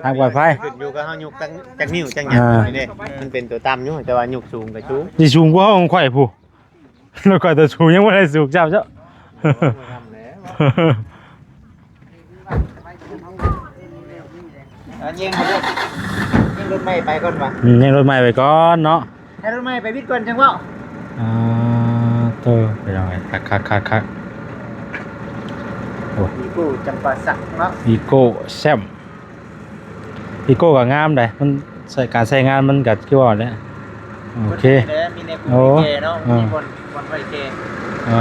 ທາງປອດໄພ. ຂຶ້ນຢູ່ກັບເຮົາຍົກຈັກ ຈັກນິ້ວຈັກຫຍັງ. ອ່າ ນີ້ເດ້ ມັນເປັນຕົວຕ່ຳຢູ່ ແຕ່ວ່າຍົກສູງກໍສູງ ຊິສູງກວ່າຂອງຂ້ອຍພຸ້ນ. ລົດຂ້ອຍຕົວສູງຍັງບໍ່ໄດ້ສູງຊ້ຳເຈົ້າ. ເອົາ ຍິງ ຍິງລົດໃໝ່ໄປກ່ອນວະ. ອືມ ຍິງລົດໃໝ່ໄປກ່ອນເນາະ ໃຫ້ລົດໃໝ່ໄປວິດກ່ອນຈັ່ງເວົ້າ. ອ່າ ໂຕ ໄປເອົາ ຄັກໆໆໆ. ໂອ້ ອີໂກ້ຈຳປາສັກເນາະ ອີໂກ້ແຊມ. ອີໂກ້ກໍງາມໃດ໋ ມັນໃຊ້ ການໃຊ້ງານມັນກໍຄືວ່າແຫຼະ. ໂອເຄ ມີແນວ ໂອ້ ມີແຈເນາະ ເອີ ມີບ່ອນ ບ່ອນໄວ້ແຈ. ເອີ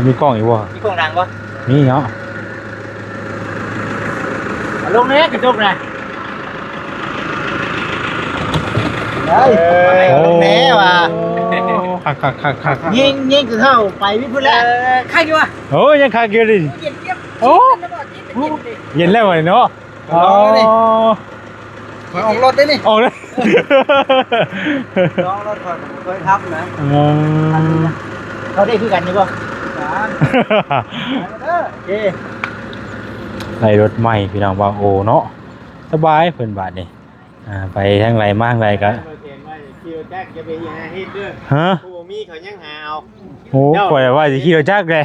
ມີກ້ອງອີກບໍ່? ມີກ້ອງຫຼັງບໍ່? ມີເນາະ. ເອົາລົງແດ່ກະຈົກນະ. ເອີ ເອົາລົງແດ່ວ່າ. ຄັກໆໆໆ. ຍິງ ຍິງຄືເຮົາໄປວິດພຸ້ນແຫຼະ. ເອີ ຄັກຢູ່ວ່າ. ໂອ້ຍ ຍັງຄັກຢູ່ນີ້. ໂອ້ ເຢັນແລ້ວນີ້ເນາະ. ອໍ ຂ້ອຍອອກລົດໄດ້ນີ້ ອອກເລີຍ. ລອງລົດຂ້ອຍ ຂ້ອຍຂັບນະ. ເອີ ເຂົາໄດ້ຄືກັນຢູ່ບໍ່? ຄືກັນ. ໂອເຄ ໄດ້ລົດໃໝ່ພີ່ນ້ອງ ບ່າວໂອເນາະ ສະບາຍເພິ່ນບາດນີ້. ອ່າ ໄປທາງໃດມາທາງໃດກະ ຮະ? ໂອ້ ຂ້ອຍວ່າຊິຂີ່ລົດຈັກເດ້.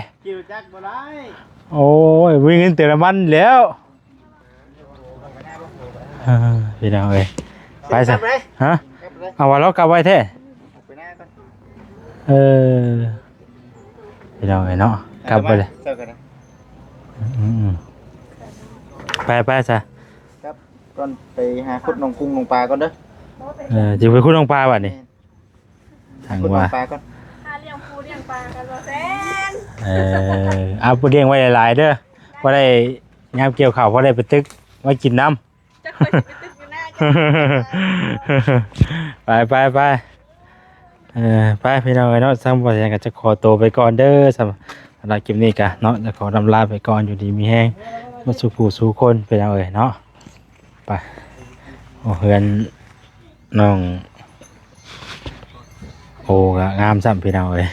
ໂອ້ຍ ບໍ່ມີເງິນເຕີມນ້ຳມັນແລ້ວ. ເອີ ພີ່ນ້ອງເອີຍ ໄປຊະ. ຮະ? ເອົາວ່າລາວກັບໄວແທ້. ເອີ ພີ່ນ້ອງເອີຍເນາະ ກັບໄປເລີຍ. ອືມ ໄປ ໄປຊະ ກັບກ່ອນ ໄປຫາຂຸດໜອງກຸງໜອງປາກ່ອນເດີ. ເອີ ຊິໄປຂຸດໜອງປາບາດນີ້. ທາງວ່າ ຫາລ້ຽງປູລ້ຽງປາກັນບໍ່ແຊນ. ເອີ ເອົາໄປລ້ຽງໄວ້ຫຼາຍໆເດີ ພໍໄດ້ຍາມກ່ຽວເຂົ້າ ພໍໄດ້ໄປຕຶກໄວ້ກິນນຳ. ຈັກຂ້ອຍຊິໄປຕຶກຢູ່ນາ. ໄປ ໄປ ໄປ ເອີ ໄປພີ່ນ້ອງເອີຍເນາະ ທາງບ່າວແສນກໍຈະຂໍໂຕໄປກ່ອນເດີ. ສຳ ສຳລັບຄລິບນີ້ກະເນາະ ຈະຂໍລຳລາໄປກ່ອນ ຢູ່ດີມີແຮງໝົດສູ່ຜູ້ສູ່ຄົນ ພີ່ນ້ອງເອີຍເນາະ. ໄປ ໂອ້ ເຮືອນນ້ອງ ໂອ້ ກໍງາມຊ້ຳພີ່ນ້ອງເອີຍ.